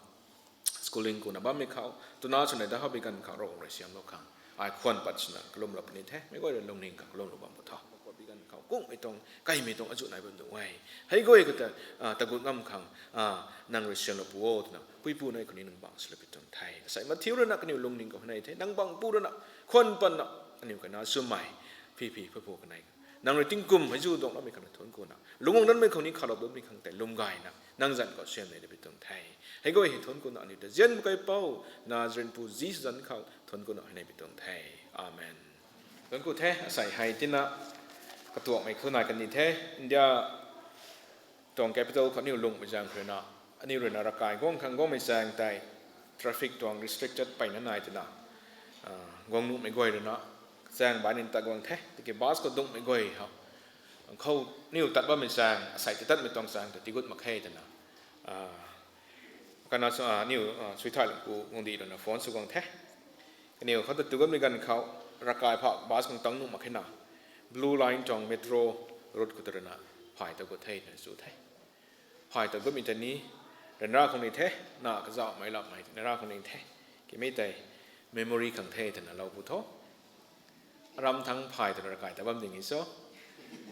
schooling kuna bammei khou, twna swna da howpui ganv khou Ravguangc rui siamlou khang ai khwan pat swna kalumlou puni the, meic guay rui lungning khou kalumlou bam pu tho. Howpui ganv khou kungmei tuang, kaimei tuang azuh nai bam tuang e. Hei guay khou ta, ah, tagut ngam khang, ah, nang rui siamlou pu o twna puipu nei khou ni nang bang swlou pi tuang the. Asei mathiu rui na kaniw lungning khou hei nei the, nang bang pu rui na, khwan patna, aniw kana swmei, phi phi phu phu kanei nang rui tingkum hei zu duangloumei khang na thuanc ku na, lungc guang danmei khou ni khalou bammei khang tei lwm gayna nang zanc khou siam nei da pi tuang the. Hei guay hei thuanc ku na aniw ta zian bu kaipouc, Nazarenpu Jisu zanc khou thuanc ku na hei nei pi tuang the. Amen. Thuanc ku the, asei hei tina katuakmei khou nai kan ni the, India tuang capital khou aniw lungmei zaeng khou rui na, aniw rui na ravkai guang khang guangmei chaeng tei, traffic tuang restricted peyna nai twna, ah, guang nuhmei guay rui na, chaeng bai nin tat guang the, tiki bus khou dungmei guay ha, khou aniw tat bammei chaeng, asei ta tatmei tuang chaeng ta tigut mak khe twna, ah, kana sw, ah, aniw, ah, Suithailungpu guangcdic rui na phone sw guang the. Kaniw khou ta tigutmei ganv khou, ravkai pha bus khang tang nuh mak khe na, Blue Line tuang metro route khou ta rui na, phay ta gut the twna chu the. Phay ta gutmei ta ni, ryanra khou ni the, na kazauhmei lapmei ryanra khou ni the, kimei tei memory khang the twna lou pu tho. Aram thangc phay twna ravkai ta bam ding e so.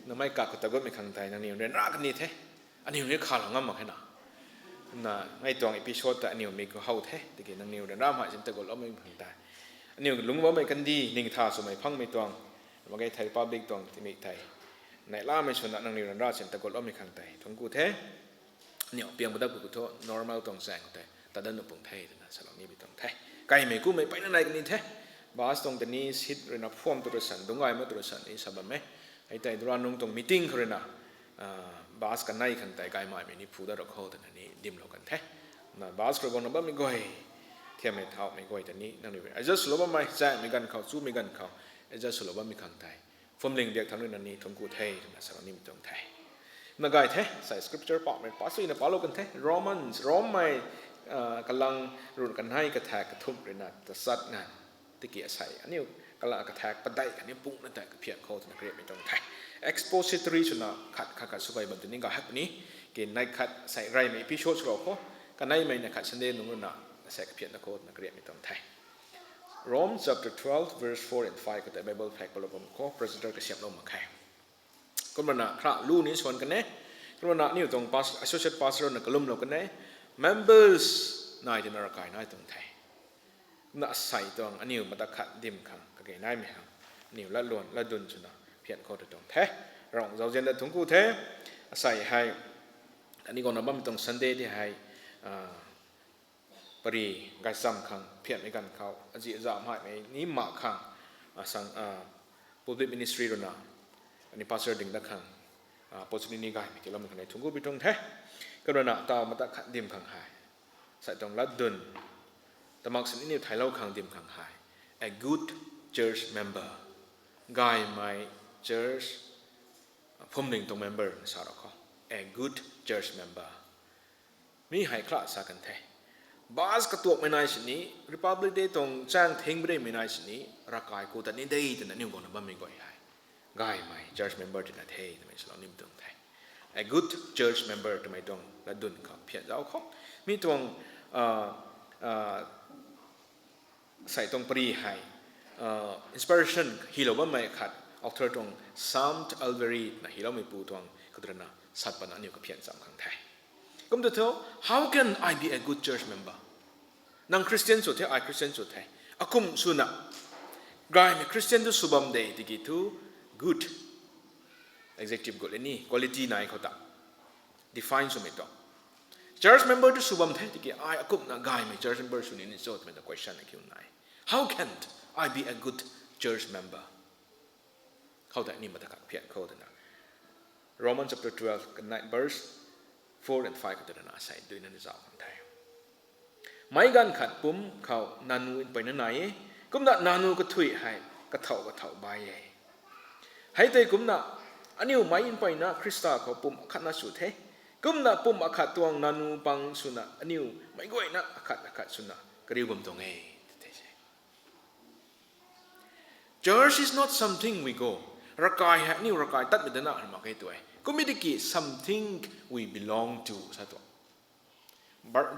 Namei kak khou ta gutmei khang tei nangniw ryanra kan ni the. Aniw ni khalou ngam mak khe na. Na, ngai tuang episode ta aniw mik khou how the, tiki nangniw ryanra mei sin ta gutloumei khang tei, aniw lungc bammei kandih, ningtha swmei phangmei tuang, mak ge thei public tuang timik thei, neihlamei swna nangniw ryanra sin ta gutloumei khang tei thuanc ku the. Aniw piang padak pu khou thu normal tuang chaeng khou tei tat dat nuh pung the twna salou ni pi tuang the. Kaimei kumei peyna nai kan ni the. Bus tuang ta ni seat rui na phuam tu rui san, dungc gay mak tu rui san ni sa bam e. Hei tei duran nung tuang meeting khou rui na, ah, bus kanei khang tei gaymaimei ni phu dat rou kho twna ni dimlou kan the. Na bus rui guangna bammei guay, thiammei thauhmei guay ta ni nangniw rui adjust swlou bammei, chaengmei ganv khou, chumei ganv khou adjust swlou bammei khang tei phuamling biak thangc rui na ni thuanc ku the twna salou nimei tuang the. Na gay the, sai scripture pakmei pa suina palou kan the, Romans, Rommei, ah, kalang ruh kanei kathak kathumh rui na tachat nganv, tiki asei aniw kalang kathak padeih khatni pungna tei kaphian khou twna kariatmei tuang the. Expository swna khat khat khat sw gay bam tw ni gay hak puni, ki neih khat sei reymei episode swlou kho, kaneimei neih khat Sunday nungc rui na asei kaphian na kho twna kariatmei tuang the. Rome chapter twelve verse four and five khou tei Bible phek palou bam kho, presenter kasiamhlou mak khe. Kumna na khra lu ni swan kan e. Kumna na aniw tuang pas-, associate pastor na kalumlou kan e. Members nai tina ravkai nai tuang the. Kumna asei tuang aniw matak khat dim khang kage naimei khang, aniw latluan latdun swna phian khou ta tuang the. Ravguangc zauzian ta thuanc ku the. Asei hei, ani guangna bammei tuang Sunday tei hei, ah, pary gaychamv khang phianmei ganv khou, azi aza maimei ni mak khang, ah, sang, ah, public ministry rui na, ani pastor ding dat khang, ah, opportunity gaymei tiiloumei khang ni thuanc ku pi tuang the. Kumna na taw matak khat dim khang hei, sai tuang latdun, tamak sin aniw thailou khang dim khang hei, a good church member, gaymei church, phuamling tuang member na sa rou kho. A good church member. Mi hei kha sa kan the. Bus katuakmei nai sini, Republic Day tuang chang thing bri mei nai sini, ravkai ku ta ni de twna aniu guangna bammei guay hei, gaymei church member twna the twmei salou nim tuang the. A good church member twmei tuang latdyn khou phian zauc khou, mi tuang, ah, ah, sei tuang pari hei, ah, inspiration hylou bammei khat, author tuang Sam Allberry na hyloumeipu tuang katrana sat pana aniu kaphian cham khang the. Kum tu thu, how can I be a good church member? Nang Christian sw the, ai Christian sw the. Akum swna, gaymei Christian tu sw bam de tiki thu, good, adjective gut le ni, quality nai khou ta define swmei tuang. Church member tu sw bam the tiki, ai akumna gaymei church member sw ni ni cho twmei ta question akiu nai. How can I be a good church member? Khou ta ni mata kak phian khou twna, Romans chapter twelve, verse four and five khou twna asei duina ni zauc kan the. Meic ganv khat pumc khou nanu mpeyna nai e, kumna nanu kathui hei kathau kathau bai e. Hei tei kumna, aniu meic mpeyna Khrista khou pumc akhatna sw the. Kumna pumc akhat tuang nanu pang swna aniu meic guayna akhat akhat swna kariu bam tuang e, tw the se. Church is not something we go. Ravkai hei aniu ravkai tatmei dana mak khe tu e. Kummei tiki something we belong to sa tu.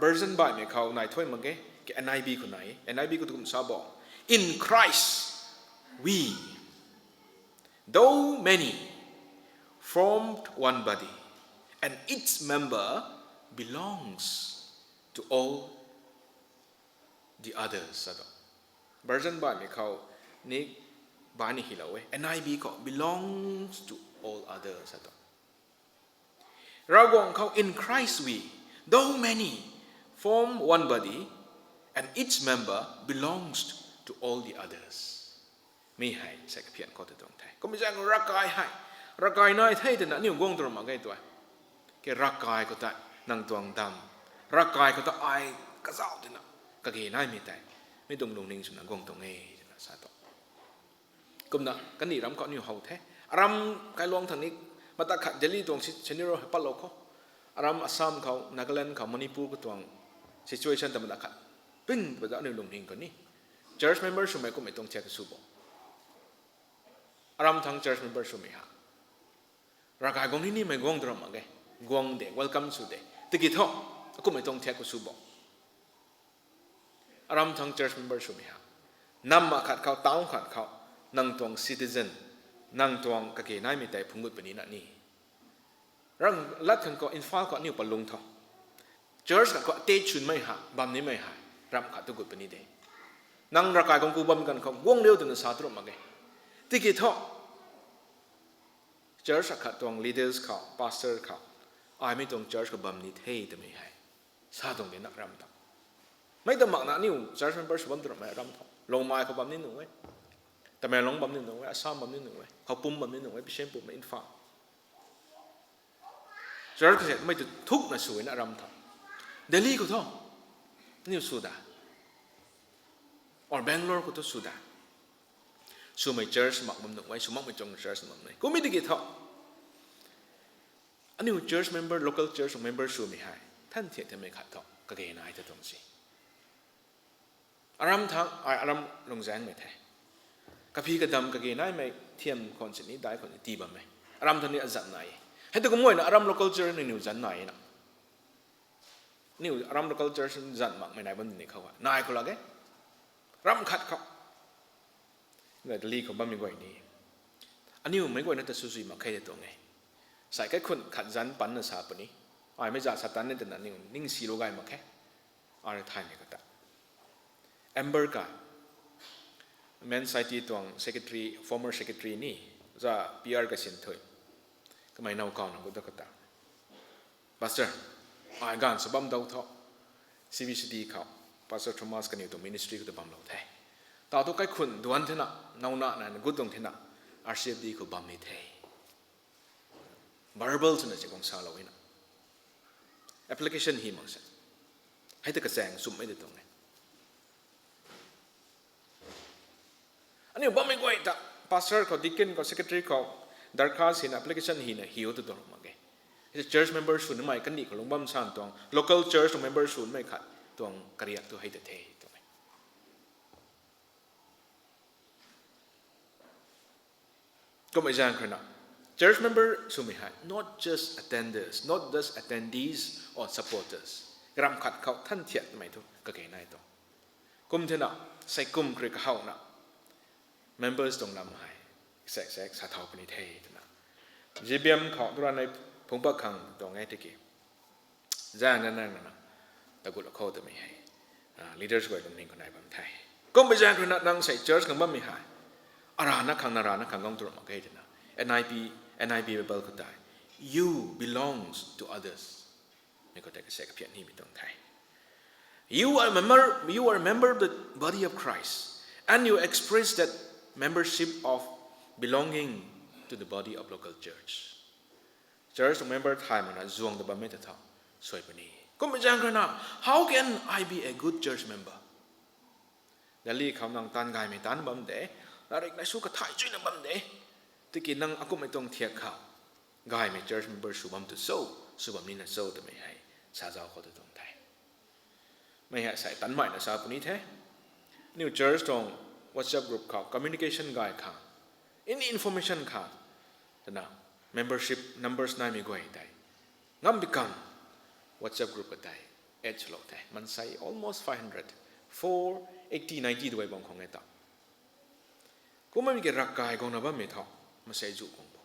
Version baihmei khou nai thuy mak ge, ke N I V khou nai, N I V khou tu kum sa bo. In Christ, we, though many, formed one body, and each member belongs to all the others, sa tu. Version baihmei khou ni, baihni hylou e. N I V khou belongs to all others, sa tu. Ravguangc khou, in Christ we, though many, form one body, and each member belongs to all the others. Mi hei sei kaphian khou tu tuang the. Kummei zaeng ravkai hei, ravkai nai the twna aniu guang tu ram mak ge tu e. Ke ravkai khou ta nang tuang dam, ravkai khou ta ai kazauh twna, kage naimei tei, mi tuang lungning swna guang tuang e twna sa tu. Kumna kandih ram khou aniu how the. Aram kailuang thang ni, mata khat Delhi tuang scenario hei patlou khou, aram Assam khou, Nagaland khou, Manipur khou tuang situation ta mata khat ping pata aniu lungning khou ni, church member swmei kummei tuang thiak kasw bo. Aram thang church member swmei ha, ravkai guang ni nimei guang tu ram mak ge, guang de, welcome sw de. Tiki thu, akummei tuang thiak kasw bo. Aram thang church member swmei ha, nam akhat khou, town khat khou, nang tuang citizen, nang tuang kage naimei tei phungc gut puni na ni. Ram lat khang khou, Imphal khou aniu palung tho. Church khat khou attach swmei ha, bam nimei hei, ram khat tu gut puni de. Nang ravkai guang ku bam ganv khou guang riu twna sa tu ram mak ge. Tiki thu, church akhat tuang leaders khou, pastor khou, ai mi tuang church khou bam ni the twmei hei sa tuang de na ram tho. Mei ta makna aniu church member sw bam tu rammei ram tho. Longmai khou bam ni nuh e. Tamenglong bam ni nuh e, Assam bam ni nuh e, Khoupum bam ni nuh e, Bishenpur mei, Imphal. Church kasiamhmei tu thukna sw na ram tho. Delhi khou thu, aniu sw da. Or Bangalore khou thu sw da. Swmei church mak bam nuh e, sw makmei tuang church mak nuh e. Kummei tiki thu, aniu church member, local church member swmei hei, than thiak thanmei khat thu kage nai ta tuang si. Aram thang, ai aram lungzaengmei the. Kaphi kadam kage naimei thiam khwan sini, dai khwan sini tii bammei. Aram thang ni azat nai e. Hei tu kumna aram local church ni niw zan nai e na. Aniu aram local church zan makmei nai bam ni khou nai khou lak e. Ram khat khou, Delhi khou bammei guay ni, aniu meic guayna ta swzui mak khe tuang e. Sai kaikhun khat zanc panna sa puni. Ai mei za sa tan ni twna aniu ningsilou gay mak khe. Ar thaymei khou ta, Amber ka, Men Society tuang secretary, former secretary ni, za P R kasin thui. Kamei now kauna gut da khou ta, Pastor, ai ganv sa bam dau tho, C B C D khou, Pastor Thomas kaniw tuang ministry khou ta bamlou the. Tau tu kaikhun duan thena, nowna nana gut tuang thena, R C F D khou bam ni the. Verbal swna si guang salou e na. Application hy mak se. Hei ta kachaeng sumhmei de tuang e. Aniu bammei guay ta, pastor khou, deacon khou, secretary khou, darkhas hina, application hina, hiu tu tuang mak ge. Church member sw nimei kandih khou lung bam san tuang, local church tuang member sw nimei khat tuang kariak tu hei ta the tuang e. Kummei zaeng khou rui na, church member swmei hei not just attenders, not just attendees or supporters. Ram khat khou than thiatmei thu kage nai tuang. Kum thena, sei kum kri kahawna members tuang lam hei sek sek sa thau puni the twna, G B M khou tu ranei phungc pat khang tuang e tiki, zaeng na nang na tagut la khou twmei hei, leaders guay lungning khou nai bam the. Kummei zaeng khou rui na nang sei church khang bammei hei, arana khang na rana khang gang tu ram mak ge twna, N I V, N I V Bible khou tei, you belongs to others. Mi khou tei kasek kaphian nimei tuang the. You are a member, you are a member of the body of Christ, and you express that membership of belonging to the body of local church. Church member thay mana zuang ta bammei ta tha, suai puni. Kummei zaeng khou rui na, how can I be a good church member? Delhi khou nang taanv gaymei taanv bam de, larik nai sw kathai chuina bam de. Tiki nang akummei tuang thiak khou gaymei church member sw bam tu cho, sw bam nina cho twmei hei sa zau khou tu tuang the. Mei hei sei tanmeina sa puni the. Aniu church tuang WhatsApp group khou communication gay khang, any information khang, twna membership numbers naimei guay tei ngam bi khang WhatsApp group khou tei add swlou the. Mansei almost five hundred, four eighty, ninety duay bam khang e ta. Kumna mi ki ravkai guangna bammei thu, masei zu guang bo.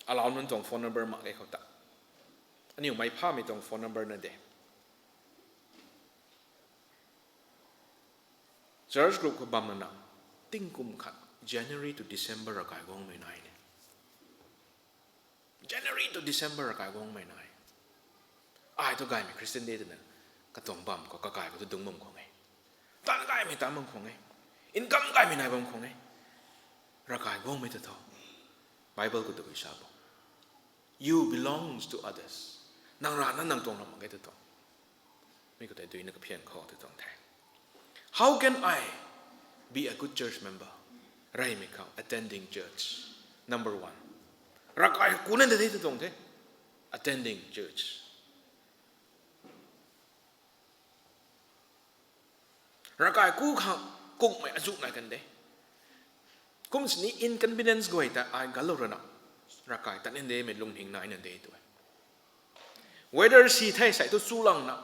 Alau nunc tuang phone number mak ge khou ta. Aniu mei phamei tuang phone number na de. Church group khou bam mana, tingkum khat, January to December ravkai guangmei nai ne. January to December ravkai guangmei nai. Ai tu gaymei Christian de twna, katuang bam khou, kakai khou tu dungc bam khang e. Taanv gaymei taanv bam khang e. Income gaymei nai bam khang e. Ravkai guangmei ta thu, Bible khou tabui sa bo, you belongs to others. Nang rana nang tuang ram mak ge ta thu. Mi khou tei duina kaphian khou tu tuang the. How can I be a good church member? Reymei khou attending church. Number one. Ravkai kuna de tu tuang the. Attending church. Ravkai ku khang kungmei azu nai kan de. Kum sini inconvenience guay ta ai galou rana, ravkai tat nin demei lungning naina de tu e. Weather si the, asei tu chulangna,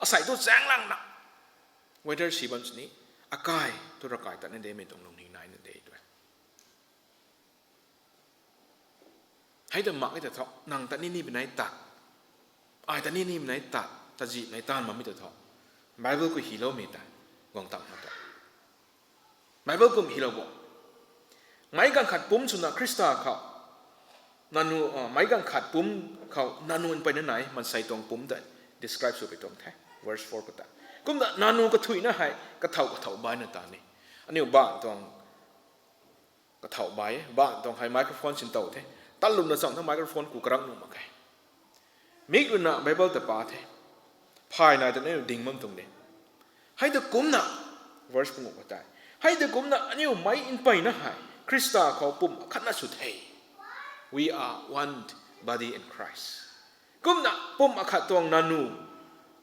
asei tu chaenglangna, weather si bam sini, akai tu ravkai tat nin demei tuang lungning naina de tu e. Hei ta mak e ta thu, nang tat ni ni binai tat, ai tat ni ni binai tat, tazih nai taanv bammei ta thu, Bible khou hyloumei ta guang tang na ta. Bible kum hylou bo. Meic ganv khat pumc swna Khrista khou, nanu, meic ganv khat pumc khou nanu mpeyna nai mansei tuang pumc ta describe sw pui tuang the. Verse four khou ta. Kumna nanu kathuicna hei kathau kathau baina ta ni. Aniu bangc tuang kathau bai, bangc tuang hei microphone sintow the. Tatlumna chang thu microphone ku karak nuh mak khe. Mik ruina Bible ta pa the. Phay nai ta aniu ding bam tuang de. Hei ta kumcna, verse panguh khou tei, hei ta kumcna aniu meic mpeyna hei Khrista khou pumc akhatna sw the. We are one body in Christ. Kumna pumc akhat tuang nanu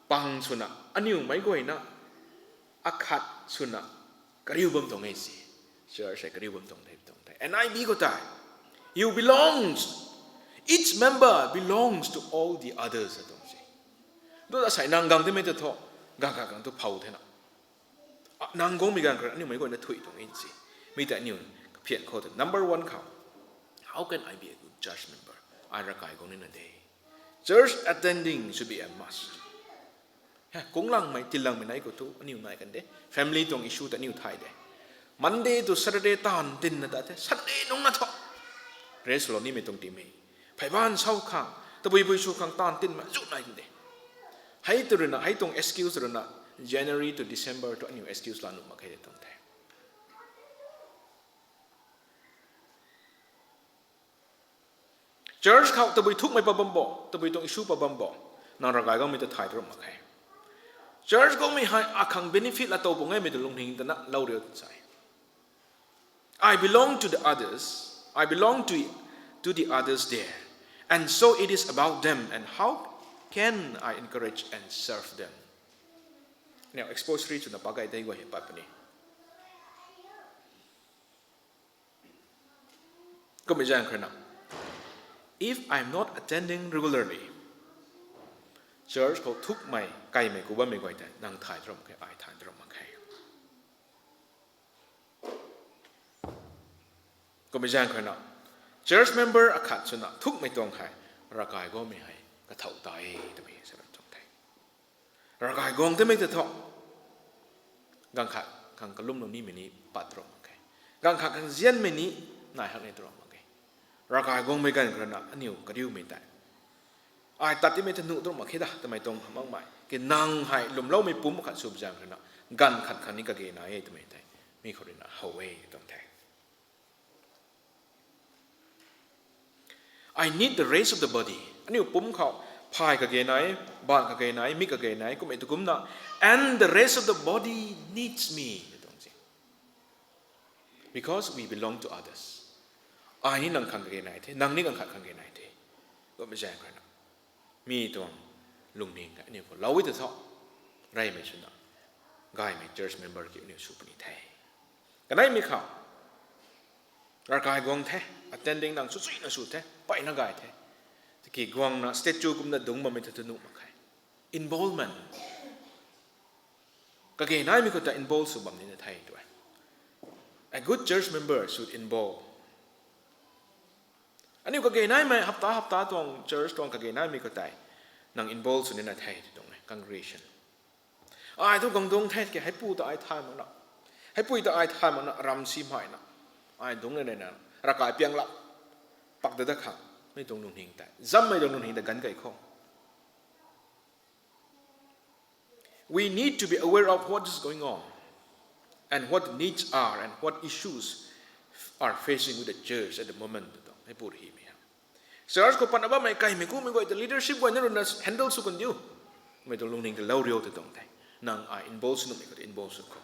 pang swna aniu meic guayna akhat swna kariu bam tuang e si. Church hei kariu bam tuang the tuang the. N I V khou tei, you belongs, each member belongs to all the others a tuang si. Tu ta sei nang gang timei ta thu, gang khat gang tu phou thena. Nang guangmei ganv khou rui aniu meic guayna thuy tuang e si. Mi ta aniu kaphian khou tei number one khou, how can I be a good church member? Ai ravkai guang nina de. Church attending should be a must. He, kunglangmei, tinlangmei nai khou tu aniu nai kan de. Family tuang issue ta aniu thay de. Monday to Saturday taanv tinna ta the, Sunday nungc na thu rest lou nimei tuang timei. Phey baanv sau khang, tabui bui sw khang taanv tinmei zu nai kan de. Hei tu ruina, hei tuang excuse ruina, January to December tu aniu excuse la nuh mak khe tuang the. Church khou tabui thukmei pa bam bo, tabui tuang issue pa bam bo, nang ravkai guangmei ta thay tu ram mak khe. Church guangmei hei akhang benefit la tow pung e mei ta lungning tana lou riu tw sai. I belong to the others, I belong to, to the others there, And so it is about them, and how can I encourage and serve them? Now, expository chwna pakai tei guay hei pat puni. Kummei zaeng kharna, if I'm not attending regularly, church khou thukmei kaimei ku bammei guay tei nang thay tram mak khe, ai thay tram mak khe. Kummei zaeng kharna, church member akhat swna thukmei tuang hei, ravkai guangmei hei kathau ta e twmei sa tuang the. Ravkai guang twmei ta thu, ganv khat khang kalumlou nimei ni pat ram mak khe. Ganv khat khang nzianmei ni nai hak ni ram mak khe. Ravkai guangmei ganv kharna aniu kariumei tei, ai tat timei ta nuh ram mak khe da twmei tuang makmei ki nang hei lwmloumei pumc khat sw zaeng kharna, ganv khat khang ni kage nai e twmei tei mi khou ruina how e tuang the. I need the rest of the body. Aniu pumc khou phay kage nai, baanc kage nai, mik kage nai, kummei tu kumna, and the rest of the body needs me, tuang si. Because we belong to others. Ai ni nang khang kage nai the, nang ni ganv khat khang kage nai the. Kummei zaeng kharna, mi tuang lungning aniu khou lou e ta thu, reymei swna, gaymei church member kiu aniu sw puni the. Kaneimei khou, ravkai guang the, attending nang sw suina sw the, peyna gay the. Tiki guangna statue kumna dungc bammei ta tu nuh mak khe. Involvement. Kage naimei khou ta involve sw bam nina the tu e. A good church member should involve. Aniu kage naimei hapta hapta tuang church tuang kage naimei khou tei, nang involve sw nina the tu tuang e, congregation. Ai thu guang dungc the ki, heipu ta ai thay makna, heipui ta ai thay makna, ram si maina, ai dungc nina, ravkai piang lak, pak da da khang, mei tuang lungning tei, zammei tuang lungning tei ganv kei khou. We need to be aware of what is going on and what the needs are and what issues are facing with the church at the moment, tu tuang e pur himei ha. Church khou patna bammei kaimei kumei guay ta leadership guayna ruina handle sw kan diu. Mei tuang lungning ta lou riu tu tuang the. Nang ai involve sw nuhmei khou ta involve sw khou.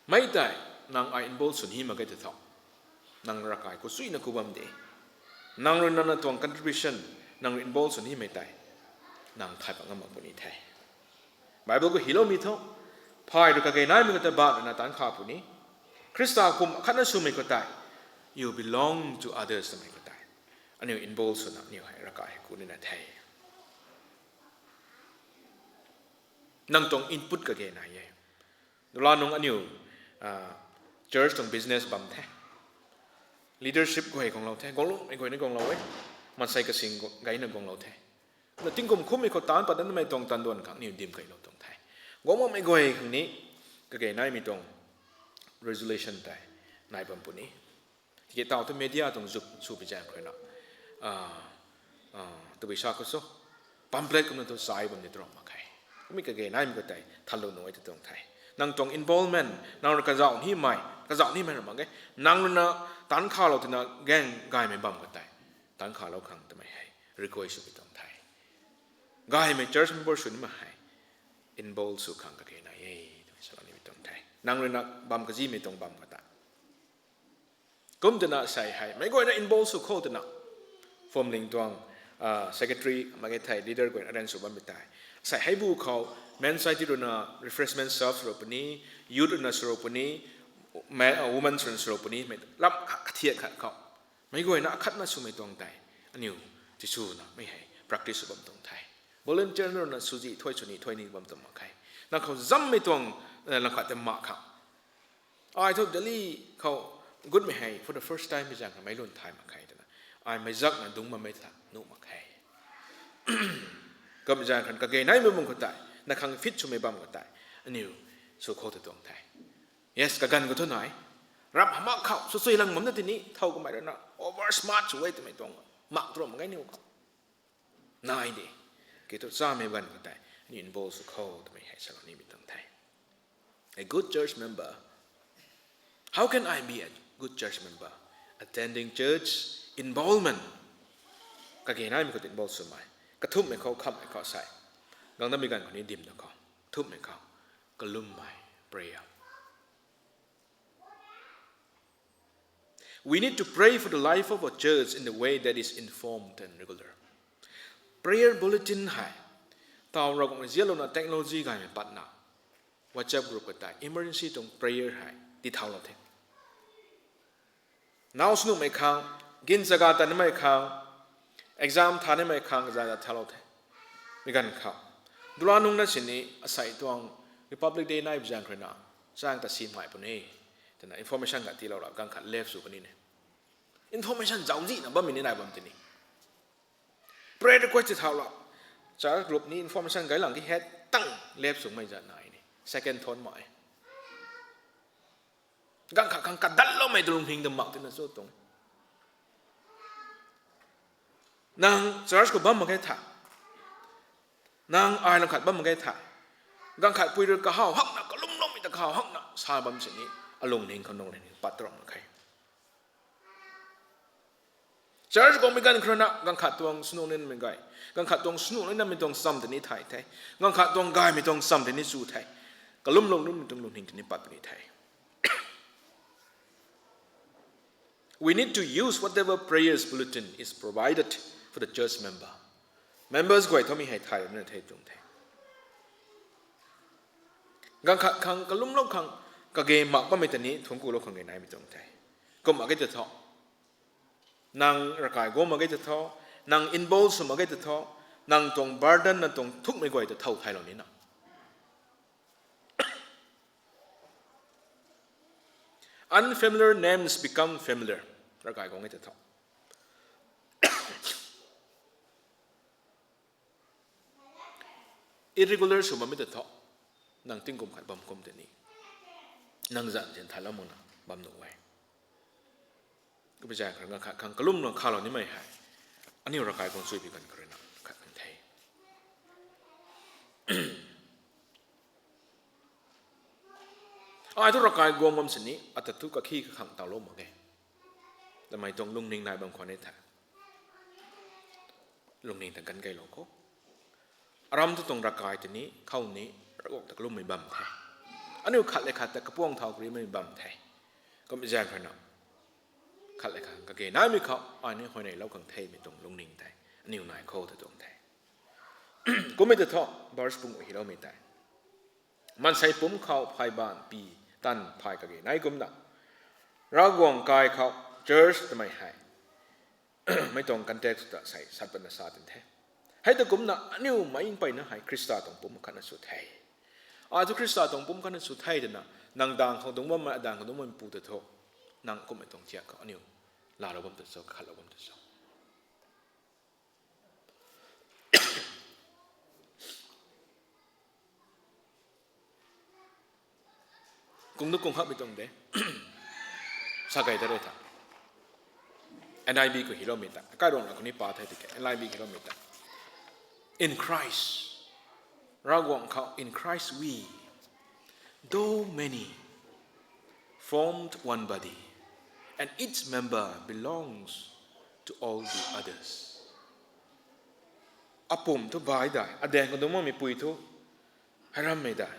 Mei tei, nang ai involve sw ni mak ge ta thu, nang ravkai khou suina ku bam de. Nang rui nana tuang contribution, nang rui involve sw nimei tei, nang thay pat ngam mak puni the. Bible khou hiloumei thu, phay rui kage naimei khou tei baanc ruina taanc kha puni. Khrista kum akhatna swmei khou tei, you belong to others twmei khou tei, aniu involve swna aniu hei ravkai hei ku nina the. Nang tuang input kage nai e. Dula nung aniu, church tuang business bam the. Leadership guay guanglou the, guanglummei guay ni guanglou e. Maansei kasing gayna guanglou the. Na tingkum khummei khou taanc pat datmei tuang tanduan khang aniu dim keylou tuang the. Guang makmei guay khang ni, kage naimei tuang resolution tei nai bam puni. Tiki taw thu media tuang zuk sw pi zaeng khou ruina, tabui sa khou so, pamphlet kumna thu sai bam ni tuang mak khe. Kummei kage naimei khou tei thanlou nuh e tu tuang the. Nang tuang involvement, nang rui kazauh nimei, kazauh nimei ra mak ge. Nang ruina taanc khalou twna gaeng gaymei bam khou tei, taanc khalou khang twmei hei request sw pi tuang the. Gaymei church member sw nimei hei involve sw khang kage nai e twmei salou ni pi tuang the. Nang ruina bam kazimei tuang bam khou tei. Kum twna sei hei meic guayna involve sw khou twna, phwamling tuang secretary mak ge thei leader guayna arrange sw bammei tei, sei hei bu khou, men society ruina refreshment serve sw rou puni, youth ruina sw rou puni, women ruina sw rou puni, mei lam khat kathiak khat khou, meic guayna akhatna swmei tuang tei, aniu tiswna mei hei practice sw bam tuang the. Volunteer ruina swzi thuay swni thuay ni bam tuang mak khe. Nang khou zammei tuang lam khat tei mak khang, ai thu Delhi khou gutmei hei for the first time pi zaeng kha meic lun thay mak khe twna, ai meic zakna dungc bammei tha nuh mak khe. Kum zaeng khan kage naimei bam khou tei, na khang fit swmei bam khou tei, aniu sw khou tu tuang the. Yes, kaganv khou thu nai, ram hamak khou sw chui lang bamna tini thow kamei ruina over smart sw e twmei tuang mak tu ram mak ge aniu khou. Nai de. Kiu thu chamei ganv khou tei aniu involve sw khou twmei hei salou ni pi tuang the. A good church member. How can I be a good church member? Attending church, involvement. Kage naimei khou tei involve swmei. Kathumhmei khou, khamhmei khou sei, guang datmei ganv khou ni dim da khou, kathumhmei khou, kalummei, prayer. We need to pray for the life of a church in the way that is informed and regular. Prayer bulletin hei, tau Ravguangc zianlouna technology gaymei patna, WhatsApp group ka tei emergency tuang prayer hei tithau lou the. Nau sw nuhmei khang, gin chaga ta nimei khang, exam tha nimei khang zat zat thalou the. Mi ganv khou, dula nungc na sini asei tuang Republic Day nai bi zaeng khou ruina, zaeng ta simei puni, twna information khat tiilou ra ganv khat left sw puni ne. Information zauczihna bammei ni nai bam tini. Prayer request ti thau la. Church group ni information gay lang ki het tang left swmei zat nai ni. Second thought mai. Ganv khat khang kadalloumei tu lungning ta mak tina chu tuang. Nang church khou bam mak ge tha. Nang ai lang khat bam mak ge tha. Ganv khat pui rui kahaw hakna, kalumloumei ta kahaw hakna sa bam sini, alungning khou nung leni pat ram mak khe. Church guangmei ganv khou ruina, ganv khat tuang sw nuh ninmei gay, ganv khat tuang sw nuh ninmei tuang cham tini thay the, ganv khat tuang gaymei tuang cham tini chu the, kalumlou nimei tuang lungning tini pat puni the. We need to use whatever prayers bulletin is provided for the church member. Members guay thu mi hei thay na the tuang the. Ganv khat khang kalumlou khang kage mak bammei tani thungc kulou khang ge naimei tuang the. Kum mak ge ta thu, nang ravkai guang mak ge ta thu, nang involve sw mak ge ta thu, nang tuang burden na tuang thukmei guay ta thow thaylou nina. Unfamiliar names become familiar. Ravkai guang ge ta thu, irregular sw bammei ta thu, nang tingkum khat bam kum tei ni, nang zan zian thaylou makna bam nuh e. Kummei zaeng khou ruina khat khang kalumna khalou nimei hei, aniu ravkai guang chuy bi ganv khou ruina khat khang the. Ai thu ravkai guang bam sini ata thu kakhi kakhang tawlou mak ge, tamei tuang lungning nai bam khwan e the. Lungning ta ganv keylou khou, aram thu tuang ravkai tei ni khou ni, Ravguangc ta kalummei bam the. Aniu khat le khat ta kapuang thau karimei bam the. Kummei zaeng khou ruina, khat le khat kage naimei khou ai ni huayneylou khang themei tuang lungning tei aniu nai khou ta tuang the. Kummei ta thu, verse pung hiloumei tei, maansei pumc khou phay baanv pi tan phay kage nai kumna, Ravguangc kai khou church twmei hei mei tuang context ta sei sat patna sa tin the. Hei ta kumna aniu meic mpeyna hei Khrista tuang pumc khatna sw the. Ai thu Khrista tuang pumc khatna sw the twna, nang daeng khou dungc bammei, adaeng khou dungc bammei pu ta thu, nang kummei tuang thiak khou aniu laalou bam ta cho, kakhatlou bam ta cho. Kung tu kung hakmei tuang de. Sa kei ta rui tha, N I V khou hiloumei ta, kairuangna khou ni pa the tiki N I V hiloumei ta, in Christ, Ravguangc khou, in Christ we, though many, formed one body, and each member belongs to all the others. Apumc thu bai dai, adaeng khou dungc makmei pui thu hei rammei dai,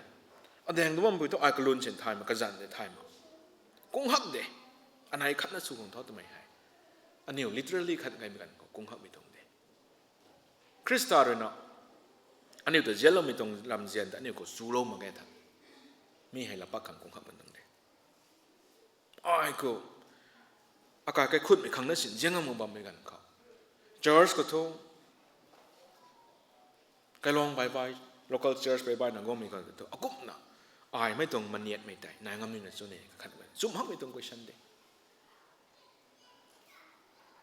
adaeng dungc makmei pui thu ai kalun sin thay mak, kazanc de thay mak. Kung hak de, anei khatna sw khang tho twmei hei, aniu literally khat gaymei ganv khou kung hakmei tuang de. Khrista ruina aniu ta zianloumei tuang lamzian ta aniu khou chulou mak ge tha, mi hei la pak khang kung hak man tuang de. Ai khou akai kaikhutmei khang na sin ziang ngam bammei ganv khou, church khou thu, kailuang baibai, local church baibai na guangmei ganv thu akumhna ai mei tuang maniatmei tei nai ngam nina chu ne kakhat e. Chumh hakmei tuang question de.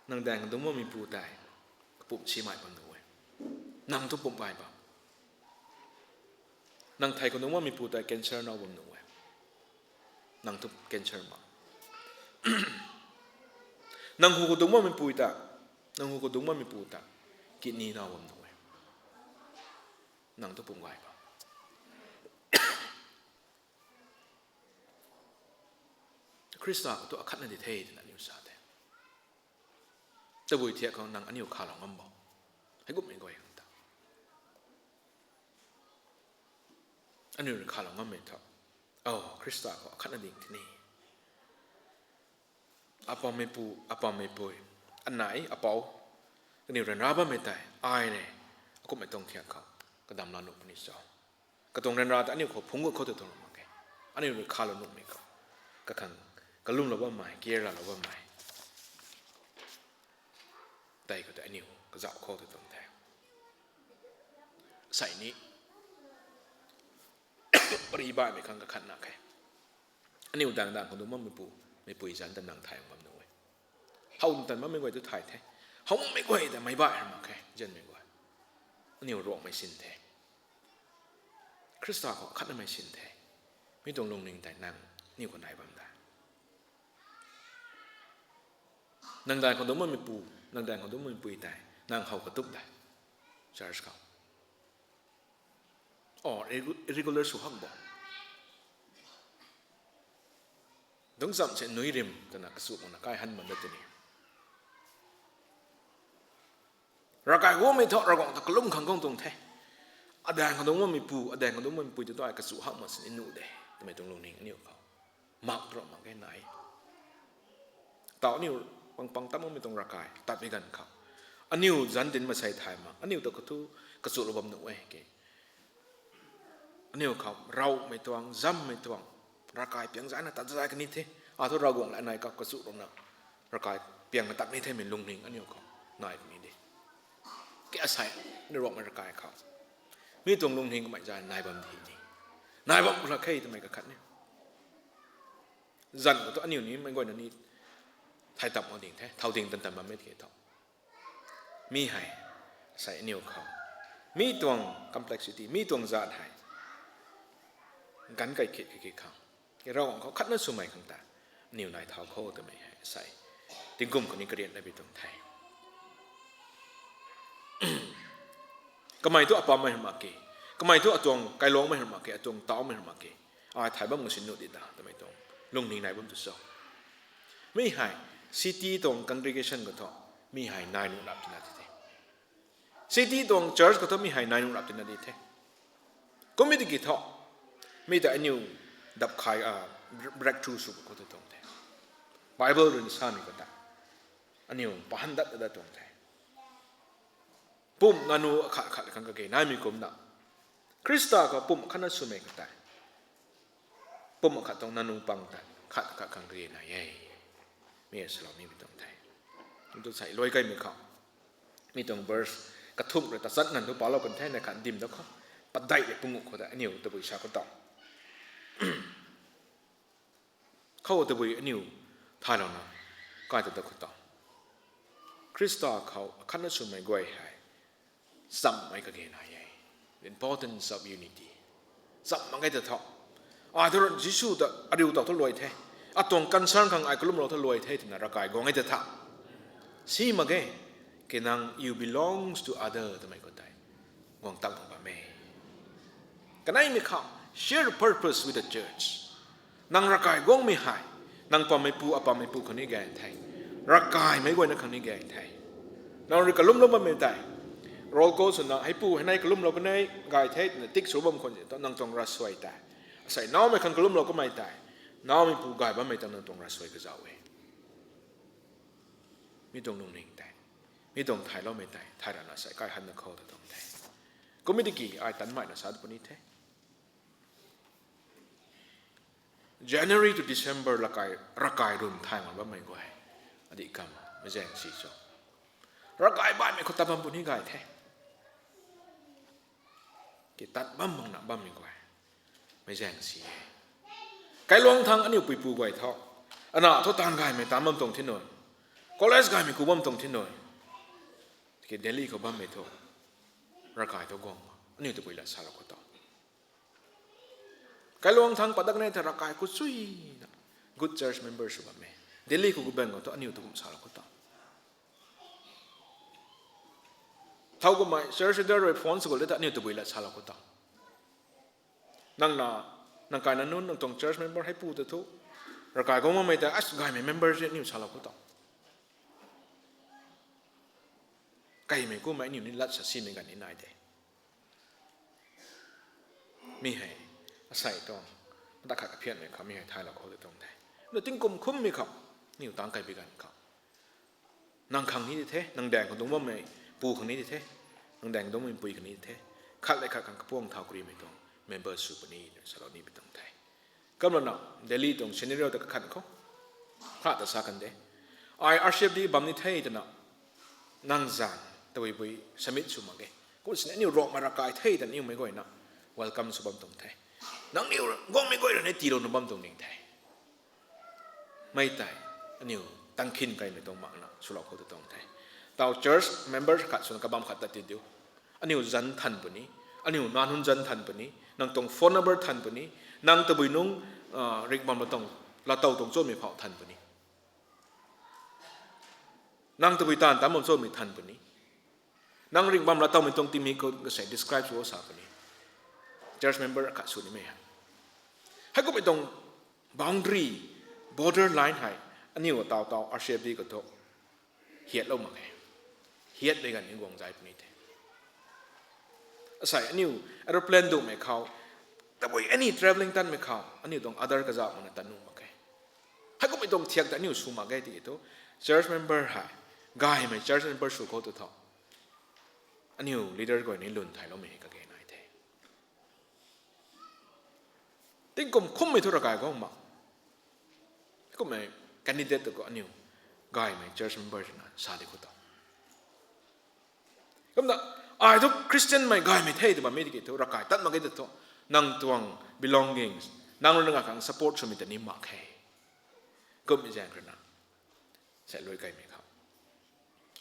Nang daeng khou dungc bammei pu tei kapumc simei bam nuh e. Nang thu pumc gay bam. Nang thei khou dungc bammei pu tei cancer nau bam nuh e. Nang thu cancer ma. Nang hu khou dungc bammei pu ta, nang hu khou dungc bammei pu ta kidney nau bam nuh e. Nang thu pumc gay bam. Khrista khou thu akhatna di the twna aniu sa the. Tabui thiak khou nang aniu khalou ngam bo? Heikumhmei guay khang ta aniu rui khalou ngammei thu, o, Khrista khou akhatna ding the ni. Apammeipu, apammeipui, anei, apou, kaniw ryanra bammei tei, ai ne, akumhmei tuang thiak khou, kadamla nuh puni cho. Katuang ryanra ta aniu khou phungc gut khou tu tuang mak khe. Aniu rui khalou nuhmei khou. Kakhang, kalumlou bammei, care laalou bammei. Tei khou tei aniu, kazauh khou tu tuang the. Sei ni, pari baihmei khang kakhatna khe. Aniu daeng daeng khou dungc bammeipu, meipui zanc ta nang thay bam nuh e. How tan bammei guay tu thay the. Howmei guay ta meic baih mak khe, zanmei guay. Aniu Ruangmei sin the. Khrista khou khatnamei sin the. Mi tuang lungning tei nang, aniu khou nai bam de. Nang daeng khou dungc bammeipu, nang daeng khou dungc bammei pui tei, nang how katup de. Church khou. O, regu-, regular sw hak bo. Dungc cham se nui rim twna kachu makna kai han man da tini. Ravkai guangmei thu Ravguangc ta kalum khang kang tuang the. Adaeng khou dungc bammeipu, adaeng khou dungc bammei pui tu tu ai kachu hak mak sini nuh de. Twmei tuang lungning aniu khou mak tu mak khe nai. Tau aniu pang pang tam bammei tuang ravkai, tat bi ganv khou. Aniu zanc dinc masei thay mak, aniu ta khou thu kachu lou bam nuh e ke. Aniu khou ravmei tuang, zammei tuang, ravkai piang zayna tat zay kani the. A thu Ravguangc la nai kau kachu louna, ravkai piang tat ni themei lungning aniu khou nai puni de. Ke asei, ni Ruangmei ravkai khou. Mi tuang lungning kamei zay nai bam di ni. Nai bam khou la khe twmei kakhat ni. Zanc khou thu aniu ni meic guayna ni thay tam khou ding the, thau ding tan tan bammei ke thu. Mi hei, sei aniu khou. Mi tuang complexity, mi tuang zat hei. Ganv kai khe khe khang. Ravguangc khou khatna swmei khang ta. Aniu nai thau khou twmei hei, sei. Tingkum khou ni karian na bi tuang the. Kamei thu apammei hei mak ke. Kamei thu atuang kailuangmei hei mak ke, atuang tauhmei hei mak ke. Ai thay bam ngasinu di ta, twmei tuang. Lungning nai bam tu cho. Mi hei, city tuang congregation khou thu, mi hei nai nuh rap tina di the. City tuang church khou thu mi hei nai nuh rap tina di the. Kum mi tiki thu, mi ta aniu dap khai, a, breakthrough sw khou tu tuang the. Bible rui samei khou ta. Aniu pahan dat dat tuang the. Pumh nanu akhat khat khang kage naimei kumna. Khrista khou pumh khatna swmei khou tei. Pumh akhat tuang nanu pang tei khat khat khang kage nai e. Mi salou nimei tuang the. Tu sei luai kaimei khou. Mi tuang verse kathumh rui tachat nganv thu palou kan the na khat dim da khou. Padeih rui pungu khou tei aniu tabui sa khou tau. Khou tabui aniu thaylouna kai ta da khou tau. Khrista khou akhatna swmei guay hei. Chammei kage nai e. The importance of unity. Cham mak ge ta tho. Ai thu Jisu ta ariu tau thu luai the. Atuang concern khang ai kalumlou thu luai the twna ravkai guang e ta tha. Si mak ge. Ke nang you belongs to other twmei khou tei. Guang tak tuang bam e. Kaneimei khou, share purpose with the church. Nang ravkai guangmei hei, nang pammeipu, apammeipu khang ni gay the. Ravkaimei guayna khang ni gay the. Nang rui kalumlou bammei tei. Roll call swna, heipu, hei nai kalumlou kanei, gay the, twna tik sw bam khwan se, tu nang tuang ravsuai tei. Asei naumei khang kalumlou kamei tei. Naumeipu gay bammei tang nang tuang ravsuai kazauh e. Mi tuang lungning tei. Mi tuang thayloumei tei. Thay rana sei kai han na khou ta tuang the. Kum mi tiki ai tanmeina sa puni the. January to December lakai, ravkai run thay ngan bammei guay. Adih kam, meizaeng si cho. Ravkai baihmei khou tat bam puni gay the. Ki tat bam makna bammei guay. Meizaeng si e. Kailuang thang aniu puipu guay thu. Ana thu taanv gaymei taanv bam tuang thi nui. College gaymei ku bam tuang thi nui. Ki Delhi khou bammei thu. Ravkai thu guang. Aniu tabui lat salou khou tau. Kailuang thang padak nei tha ravkai khou chuina. Good church member sw bam e. Delhi khou gu bang khou thu aniu tu kum salou khou tau. Thau kumhmei church leader rui phone sw khou le ta aniu tabui lat salou khou tau. Nang na, nang kaina nunc, nang tuang church member heipu ta thu. Ravkai guang makmei ta, as gaymei member se aniu salou khou tau. Kaimei kumhmei aniu ni lat sa simei ganv ni nai de. Mi hei, asei tuang, mata khat kaphianmei khou mi hei thaylou khou de tuang the. Na tingkum khummei khou. Aniu tang kai bi ganv khou, nang khang ni di the, nang daeng khou dungc bammei pu khang ni di the, nang daeng dungc bammei pui khang ni di the, khat le khat khang kapuang thau karimei tuang member sw puni twna salou ni bi tuang the. Kumlana Delhi tuang scenario ta kakhan khou, kha ta sa kan de. Ai R C F D bam ni the twna, nang zan tabui bui submit sw mak ge. Kum sini aniu Rongmei ravkai the twna aniu mei guayna welcome sw bam tuang the. Nangniw guangmei guay rui ni tiilouna bam tuang ning the. Mei tei, aniu tangkhin kaimei tuang makna swlou khou ta tuang the. Tau church member khat swna kabam khat tat ti diu. Aniu zan than puni, aniu nac nunc zan than puni, nang tuang phone number than puni, nang tabui nungc, ringhbam la tuang, laatow tuang chumei phau than puni. Nang tabui taanv tam bam chumei than puni. Nang ringhbam laatowmei tuang tingmik khou kasei describe sw sa puni. Church member khat sw nimei hei, heikummei tuang boundary, border line hei aniu taw taw R C F D khou thu hiatlou mak khe. Hiat dei ganv ni guang zai puni the. Asei aniu aeroplane duhmei khou, tabui any travelling tanmei khou aniu tuang Aadhaar kazauh makna tat nuh mak khe. Heikummei tuang thiak ta aniu sw mak ge tiki thu, church member hei, gaymei church member sw khou tu tho, aniu leader guay ni lun thailoumei hei kage nai the. Tingkum khummei thu ravkai guang mak, kummei candidate tu khou aniu gaymei church member swna sa di khou ta. Kumna, ai thu Christianmei gaymei the tw bammei tiki thu ravkai tat mak ge ta thu, nang tuang belongings, nang rui na nga khang support swmei ta ni mak khe. Kummei zaeng rui na, sei lui kaimei khou,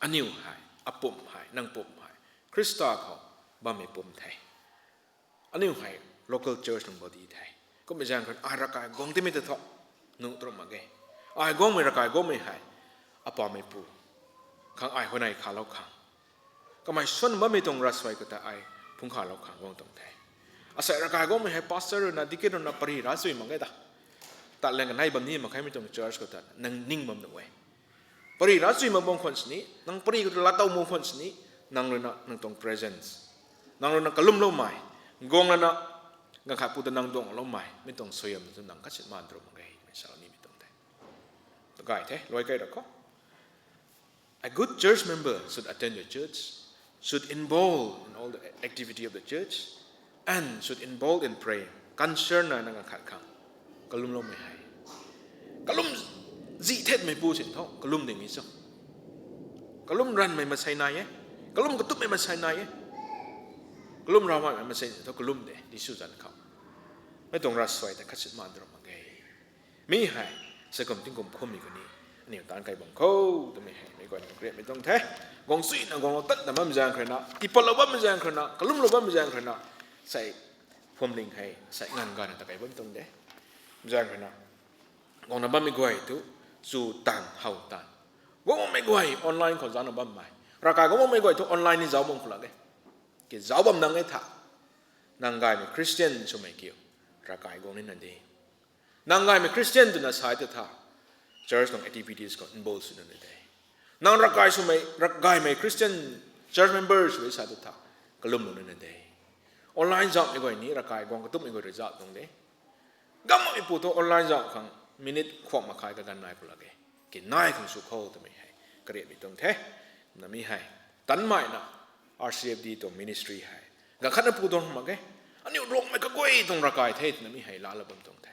aniu hei, apumc hei, nang pumc hei, Khrista khou bammei pumc the. Aniu hei local church nunc body the. Kummei zaeng khou ai ravkai guang timei ta thu, nuh tram mak ge. Ai guangmei ravkai guangmei hei, apamei pu khang ai huayney khalou khang, kamei swan bammei tuang ravsuai khou ta ai phungc khalou khang guang tuang the. Asei ravkai guangmei hei pastor rui na, deacon rui na pary ravchui mak ge ta, tat lang kanei bam ni mak khe mei tuang church khou ta nang ning bam nuh e. Pary ravchui mak bam khwan sini, nang pary khou ta laatow mak khwan sini, nang rui na nang tuang presence, nang rui na kalumloumei, guang lana, ganv khat pu ta nang duangloumei mei tuang suaihiam tu nang khatsit maan tram mak ge twmei salou nimei tuang the. Gay the, luai kai ra khou, a good church member should attend the church, should involve in all the activity of the church, and should involve in praying. Concern na nang khat khang kalumloumei hei, kalum zi thetmei pu sin tho kalum ding ni cho. Kalum ranvmei masei nai e, kalum katupmei masei nai e. Kalum ravmaimei masei tho kalum de, Jisu zanc khou. Mei tuang ravsuai ta khatsit maan tram mak ge. Mi hei, sakum tingkum khummei khou ni, aniu taanc kai bam khou twmei hei meic guayna create mei tuang the. Guang chuina guanglou tat na bammei zaeng khou rui na, tipatlou bammei zaeng khou rui na, kalumlou bammei zaeng khou rui na, sei, phuamling hei sei nganv gayna ta kai bam tuang de. Zaeng khou rui na, guangna bammei guay thu, chu taanv how taanv, guangmei guay online khou zaucna bammei, ravkai guangmei guay thu online ni zauc bam khou lak e. Ki zauc bam nang e tha, nang gaymei Christian swmei kiu, ravkai guang nina de. Nang gaymei Christian twna sa e ta tha, church tuang activities khou involve sw nina de. Nang ravkai swmei, ravgaymei Christian church member sw e sa tu tha, kalumlou nina de. Online zauhmei guay ni ravkai guang katupmei guay rui zauh tuang de. Gammei pu thu online zauh khang minute khuak makhai kaganv nai pu lak e. Ki nai khang sw khou twmei hei, kariatmei tuang the. Na mi hei, tanmeina, R C F D tuang ministry hei, ganv khatna pu tuang mak ge. Aniu Rongmei kaguay tuang ravkai the twna mi hei laalou bam tuang the.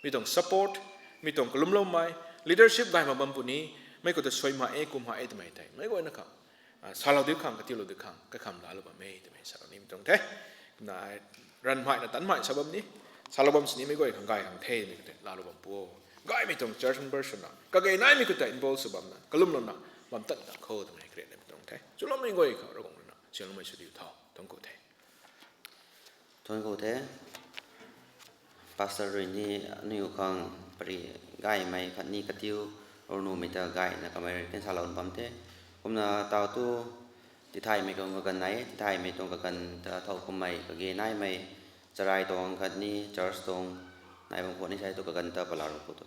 Mi tuang support, mi tuang kalumloumei, leadership gay mak bam puni, mei khou ta suai mak e, kum mak e twmei tei meic guayna khang, salou di khang, katiulou di khang, kakham laalou bam e twmei salou nimei tuang the. Na, ranvmeina tanmei sa bam ni, salou bam sini meic guay khang gay khang the twmei khou tei laalou bam pu o. Gaymei tuang church member swna, kage naimei khou tei involve sw bamna, kalumlouna, bam tat na khou twmei kariatmei tuang the. Chuloumei guay khou Ravguangc rui na siamloumei sw diu tho. Thuanc ku the. Thuanc ku the. Pastor rui ni aniu khang pary gaymei khatni katiu rnumei ta gayna kamei rui kan salou bam the. Kumna tau tu, tithaymei tuang kaganv nai, tithaymei tuang kaganv ta thow kummei kage naimei, charai tuang khatni church tuang nai bam khou ni sai tu kaganv ta palarou pu tu.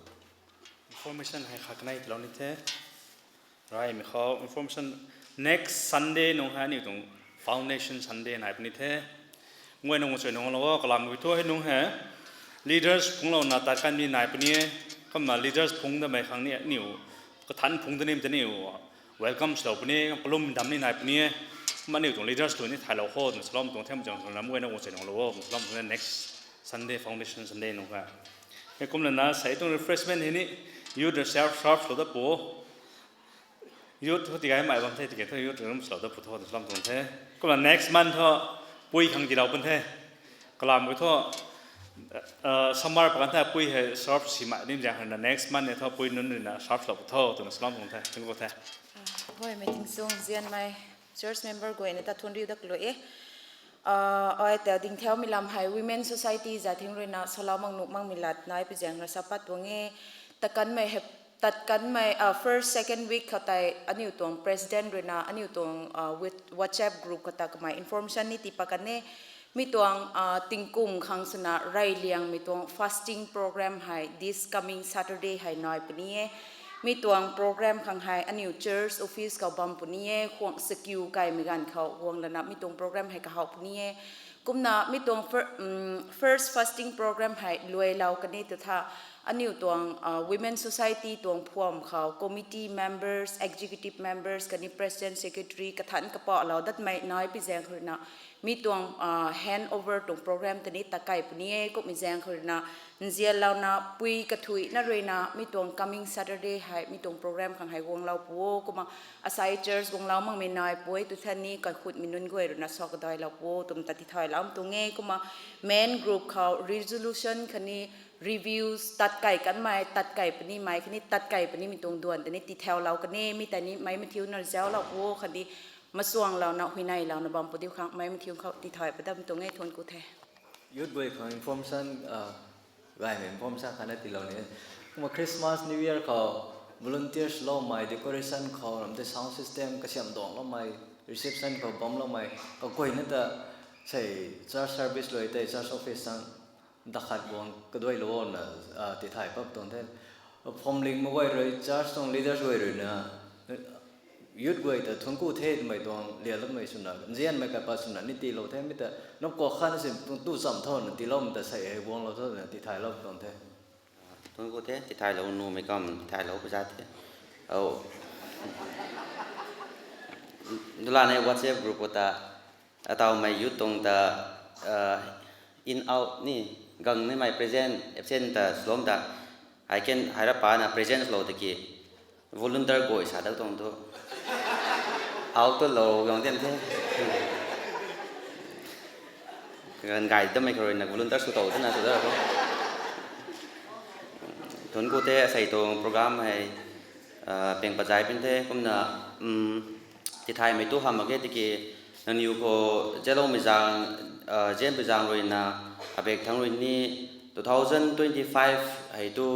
Information hei khat kanei talou ni the. Raymei khou information, next Sunday nung hei aniu tuang Foundation Sunday nai puni the. Nguay nung chuy nung lou o, kalam bui thu hei nung hei leaders phungclouna tat kan ni nai puni e. Kumna leaders phungc damei khang ni aniu, kathan phungc da nim ta niu welcome swlou puni, kalum dam ni nai puni e. Kumna aniu tuang leaders lu ni thaylou kho twna salou tuang the, mzang tuang lam guayna guang sei nuang lou o, twna salou tuang the next Sunday, Foundation Sunday nung kha. E kumna na sei tuang refreshment hei ni, youth reserve serve lou da pu. Youth thu tigaymei bam the, tiki thu youth room swlou da pu tho, twna salou tuang the. Kumna next month thu, pui khang tiilou pun the. Kalam ki thu, summer pakan the pui hei serve simei nim zaeng khou na next month e thu pui nunc ruina serve lou pu tho, twna salou tuang the. Thank you the. Guaymei tingchung zianmei church member guayna ta thun riu dak lu e. Ai ta dingthaumei lam hei Women Society za thing ruina salou mak nuh makmei lat nai pi zaeng rui sa pat tuang e. Tatkanmei hei, tatkanmei first, second week khou tei aniu tuang president ruina aniu tuang WhatsApp group khou ta kamei information ni tii pat kan e. Mi tuang tingkum khang swna reyliangmei tuang fasting program hei this coming Saturday hei nai puni e. Mi tuang program khang hei aniu church office khou bam puni e, khuang sakiu kaimei ganv khou guang lana mi tuang program hei kahaw puni e. Kumna mi tuang first fasting program hei luailou kan e ta tha, aniu tuang Women Society tuang phuam khou committee members, executive members khatni president, secretary kathan kapalou datmei nai pi zaeng khou ruina mi tuang hand over tuang program ta ni tatkei puni e. Kummei zaeng khou ruina nzianlouna pui kathuina ruina mi tuang coming Saturday hei mi tuang program khang hei guanglou pu o. Kumna asei church guanglou makmei nai pu e tu than ni kaikhutmei nunc guay ruina sa kadailou pu o twmei ta tithaylou tuang e. Kumna main group khou resolution khatni reviews tatkei kanmei, tatkei punimei khatni tatkei punimei tuang duan ta ni tithaylou kan e. Mi tei ni meic mathiuna zauclou pu o khatni masuanglouna huineilouna bam pu diu khang meic mathiu khou tithay padam tuang e. Thuanc ku the. Youth guay khang information, gaymei information khatna tiilou ni. Kumna Christmas, New Year khou volunteers loumei, decoration khou ram tei sound system kasiam duangloumei, reception khou bamloumei kaguayna ta sei church service lui tei church office tang dakhat guang kaduailou na tithay pat tuang the. Phuamling mak guay rui church tuang leaders guay ruina youth guay ta thuanc ku the twmei tuang lialoumei swna nzianmei kaipat swna ni tiilou the. Mi ta nap kua khatna si tuang tu cham tho na tiiloumei ta sei hei guanglou tho na tithaylou tuang the. Thuanc ku the, tithaylou nuhmei kam tithaylou pui za the. Dula nei WhatsApp group khou ta atawmei youth tuang ta in out ni gang nimei present absent ta swlou ta, hei kan hei ra pana present lou tiki volunteer guay sa dak tuang thu out tu lou gang tian the. Kan gay damei khou ruina volunteer sw tow twna sw da khou. Thuanc ku the, asei tuang program hei peng pazai pin the. Kumna tithaymei tu hamh mak ge tiki nangniw khou zaloumei zaeng, zianpui zaeng ruina abek thangc rui ni two thousand twenty-five hei tu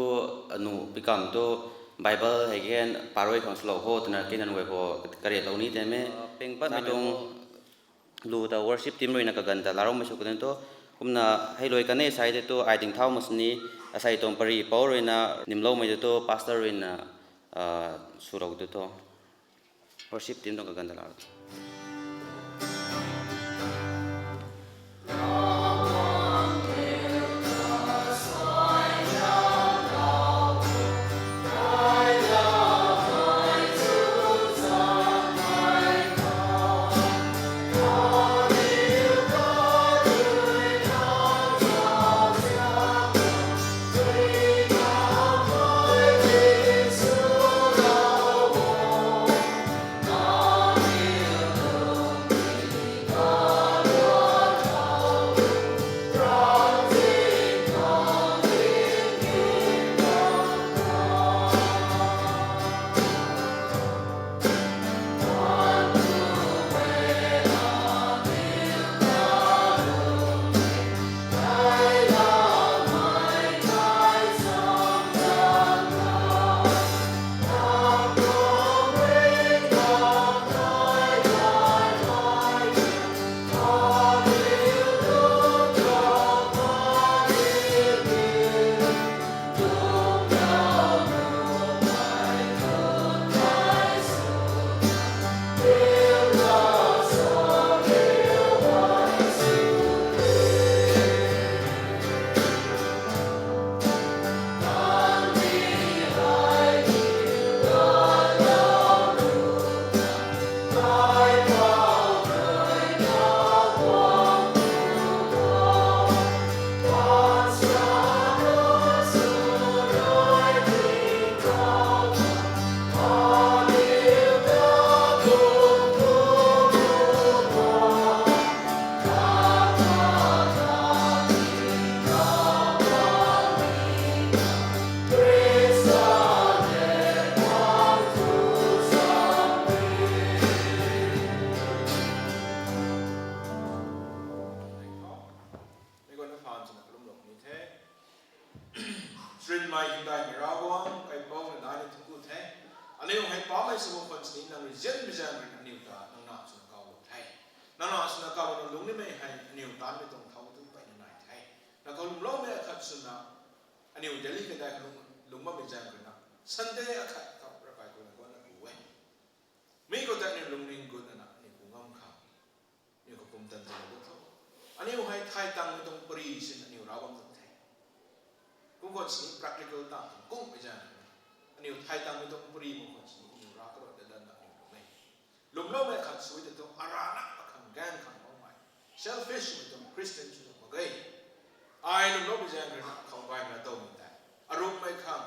anu pikamv tu Bible hei kan parui khang swlou kho twna kinanv guay khou kariatlou ni tei me. Peng patmei tuang lu ta worship team ruina kaganv ta laroumei sw kan thu. Kumna hei lui kan e sai tei tu ai dingthau mak sini, asei tuang pari pou ruina nimloumei tu tu pastor ruina swlou tu thu. Worship team tuang kaganv ta laro. Trinmei hymdaihmei Ravguangc, kaipouc nai ni thunc ku the. Aniu hei paapmei sw khwan sini nang rui nzianmei zaeng rui aniu ta nang nac swna kaw the. Nang nac swna kaw na lungnimei hei aniu taanmei tuang thau tu peyna nai the. Nang khou lwmloumei akhat swna aniu daily kadai lung lung bammei zaeng rui na Sunday akhat khou Ravkai khou na guangna ku e. Mi khou tei aniu lungning gutna aniu ku ngam khang aniu khou pumtan ta lou tho. Aniu hei thay tangmei tuang pari sin aniu rav bam tuang the. Kum khwan sini practical ta kum kummei zaeng aniu thay tangmei tuang pari mak khwan sini aniu rav karuat da dan na aniu lung e. Lwmloumei khat sw ta thu arana akhang gaeng khang makmei, selfishmei tuang Christian sw mak ge. Ai lwmloumei zaeng rui na khou gaymei tawmei tei arumhmei khang,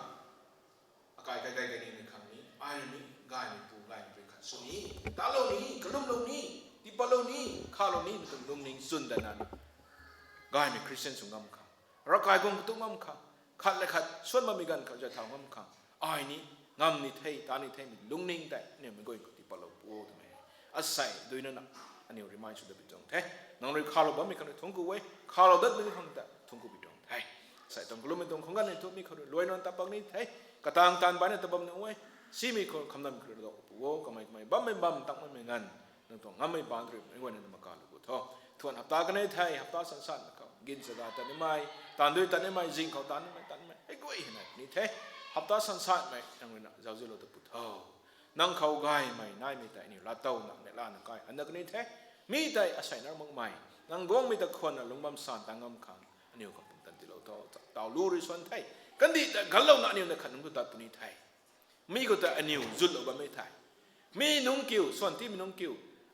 akai kai kai kaninmei khang ni ai ni gaymeipu gaymeipu khat sw ni, talou ni, kalumlou ni, tipatlou ni, khalou ni mei tuang lungning chwn dana gaymei Christian sw ngam khang, Ravkai guang katu ngam khang, khat le khat suan bammei ganv khou zay thau ngam khang, ai ni ngam ni the, ta ni themei lungning tei aniu mei guay khou tipatlou pu o twmei asei duina na aniu remind sw da pi tuang the. Nang rui khalou bammei khang rui thunc ku e, khalou datmei khang ta thunc ku pi tuang the. Sei tuang kalummei tuang khang ganv ni thu mi khou rui luai nunc ta pak ni the. Kataeng taanv baina ta bam ni e. Simei khou khamnam khou rui dok pu o, kamei kamei bammei bam tangmei mei nganv nang tuang ngammei baan rui mei guayna na makalou pu tho. Thuan hapta kanei the, hapta sansatmei khou gin chaga ta nimei, taanv dui ta nimei, zing khou ta nimei, ta nimei hei guay hei nai puni the. Hapta sansatmei nang rui na zauzianlou ta pu tho. Nang khou gaymei naimei tei aniu laatowna neihla na kai hanna kani the. Mi tei asei nar makmei, nang guangmei ta khwanna lungc bam san tang ngam khang aniu khang pumtan tiilou tho. Taw lu rui suan the. Kandih ta ganlouna aniu na khat nunc khou tat puni the. Mi khou ta aniu zutlou bammei the. Mi nungc kiu, swan tiimei nungc kiu,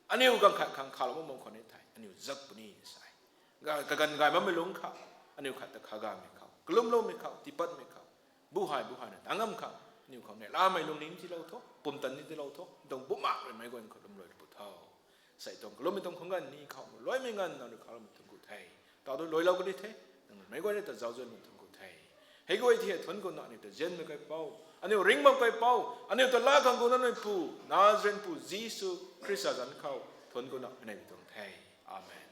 aniu ganv khat khang khalou bam bam khwan ni the. Aniu zak puni sa e. Ga kaganv gay bammei lungc khou, aniu khat ta kha gaymei khou, kalumloumei khou, tiipatmei khou, buhay buhayna tang ngam khang aniu khou neihlamei lungning tiilou tho, pumtan ni tiilou tho. Tuang bumaengh rui meic guayna khou lwmluai pu tho. Sei tuang kalummei tuang khang ganv ni khou luaimei nganv nang rui khaloumei thunc ku the. Taw tu luailou kani the. Nang meic guayna ta zauzianmei thunc ku the. Hei guay thei thuanc kuna aniu ta nzianmei kaipouc, aniu ringh bam kaipouc, aniu ta laa khang kuna nunc pu, Nazarenpu Jisu Khrista zanc khou thuanc kuna anei tuang the. Amen.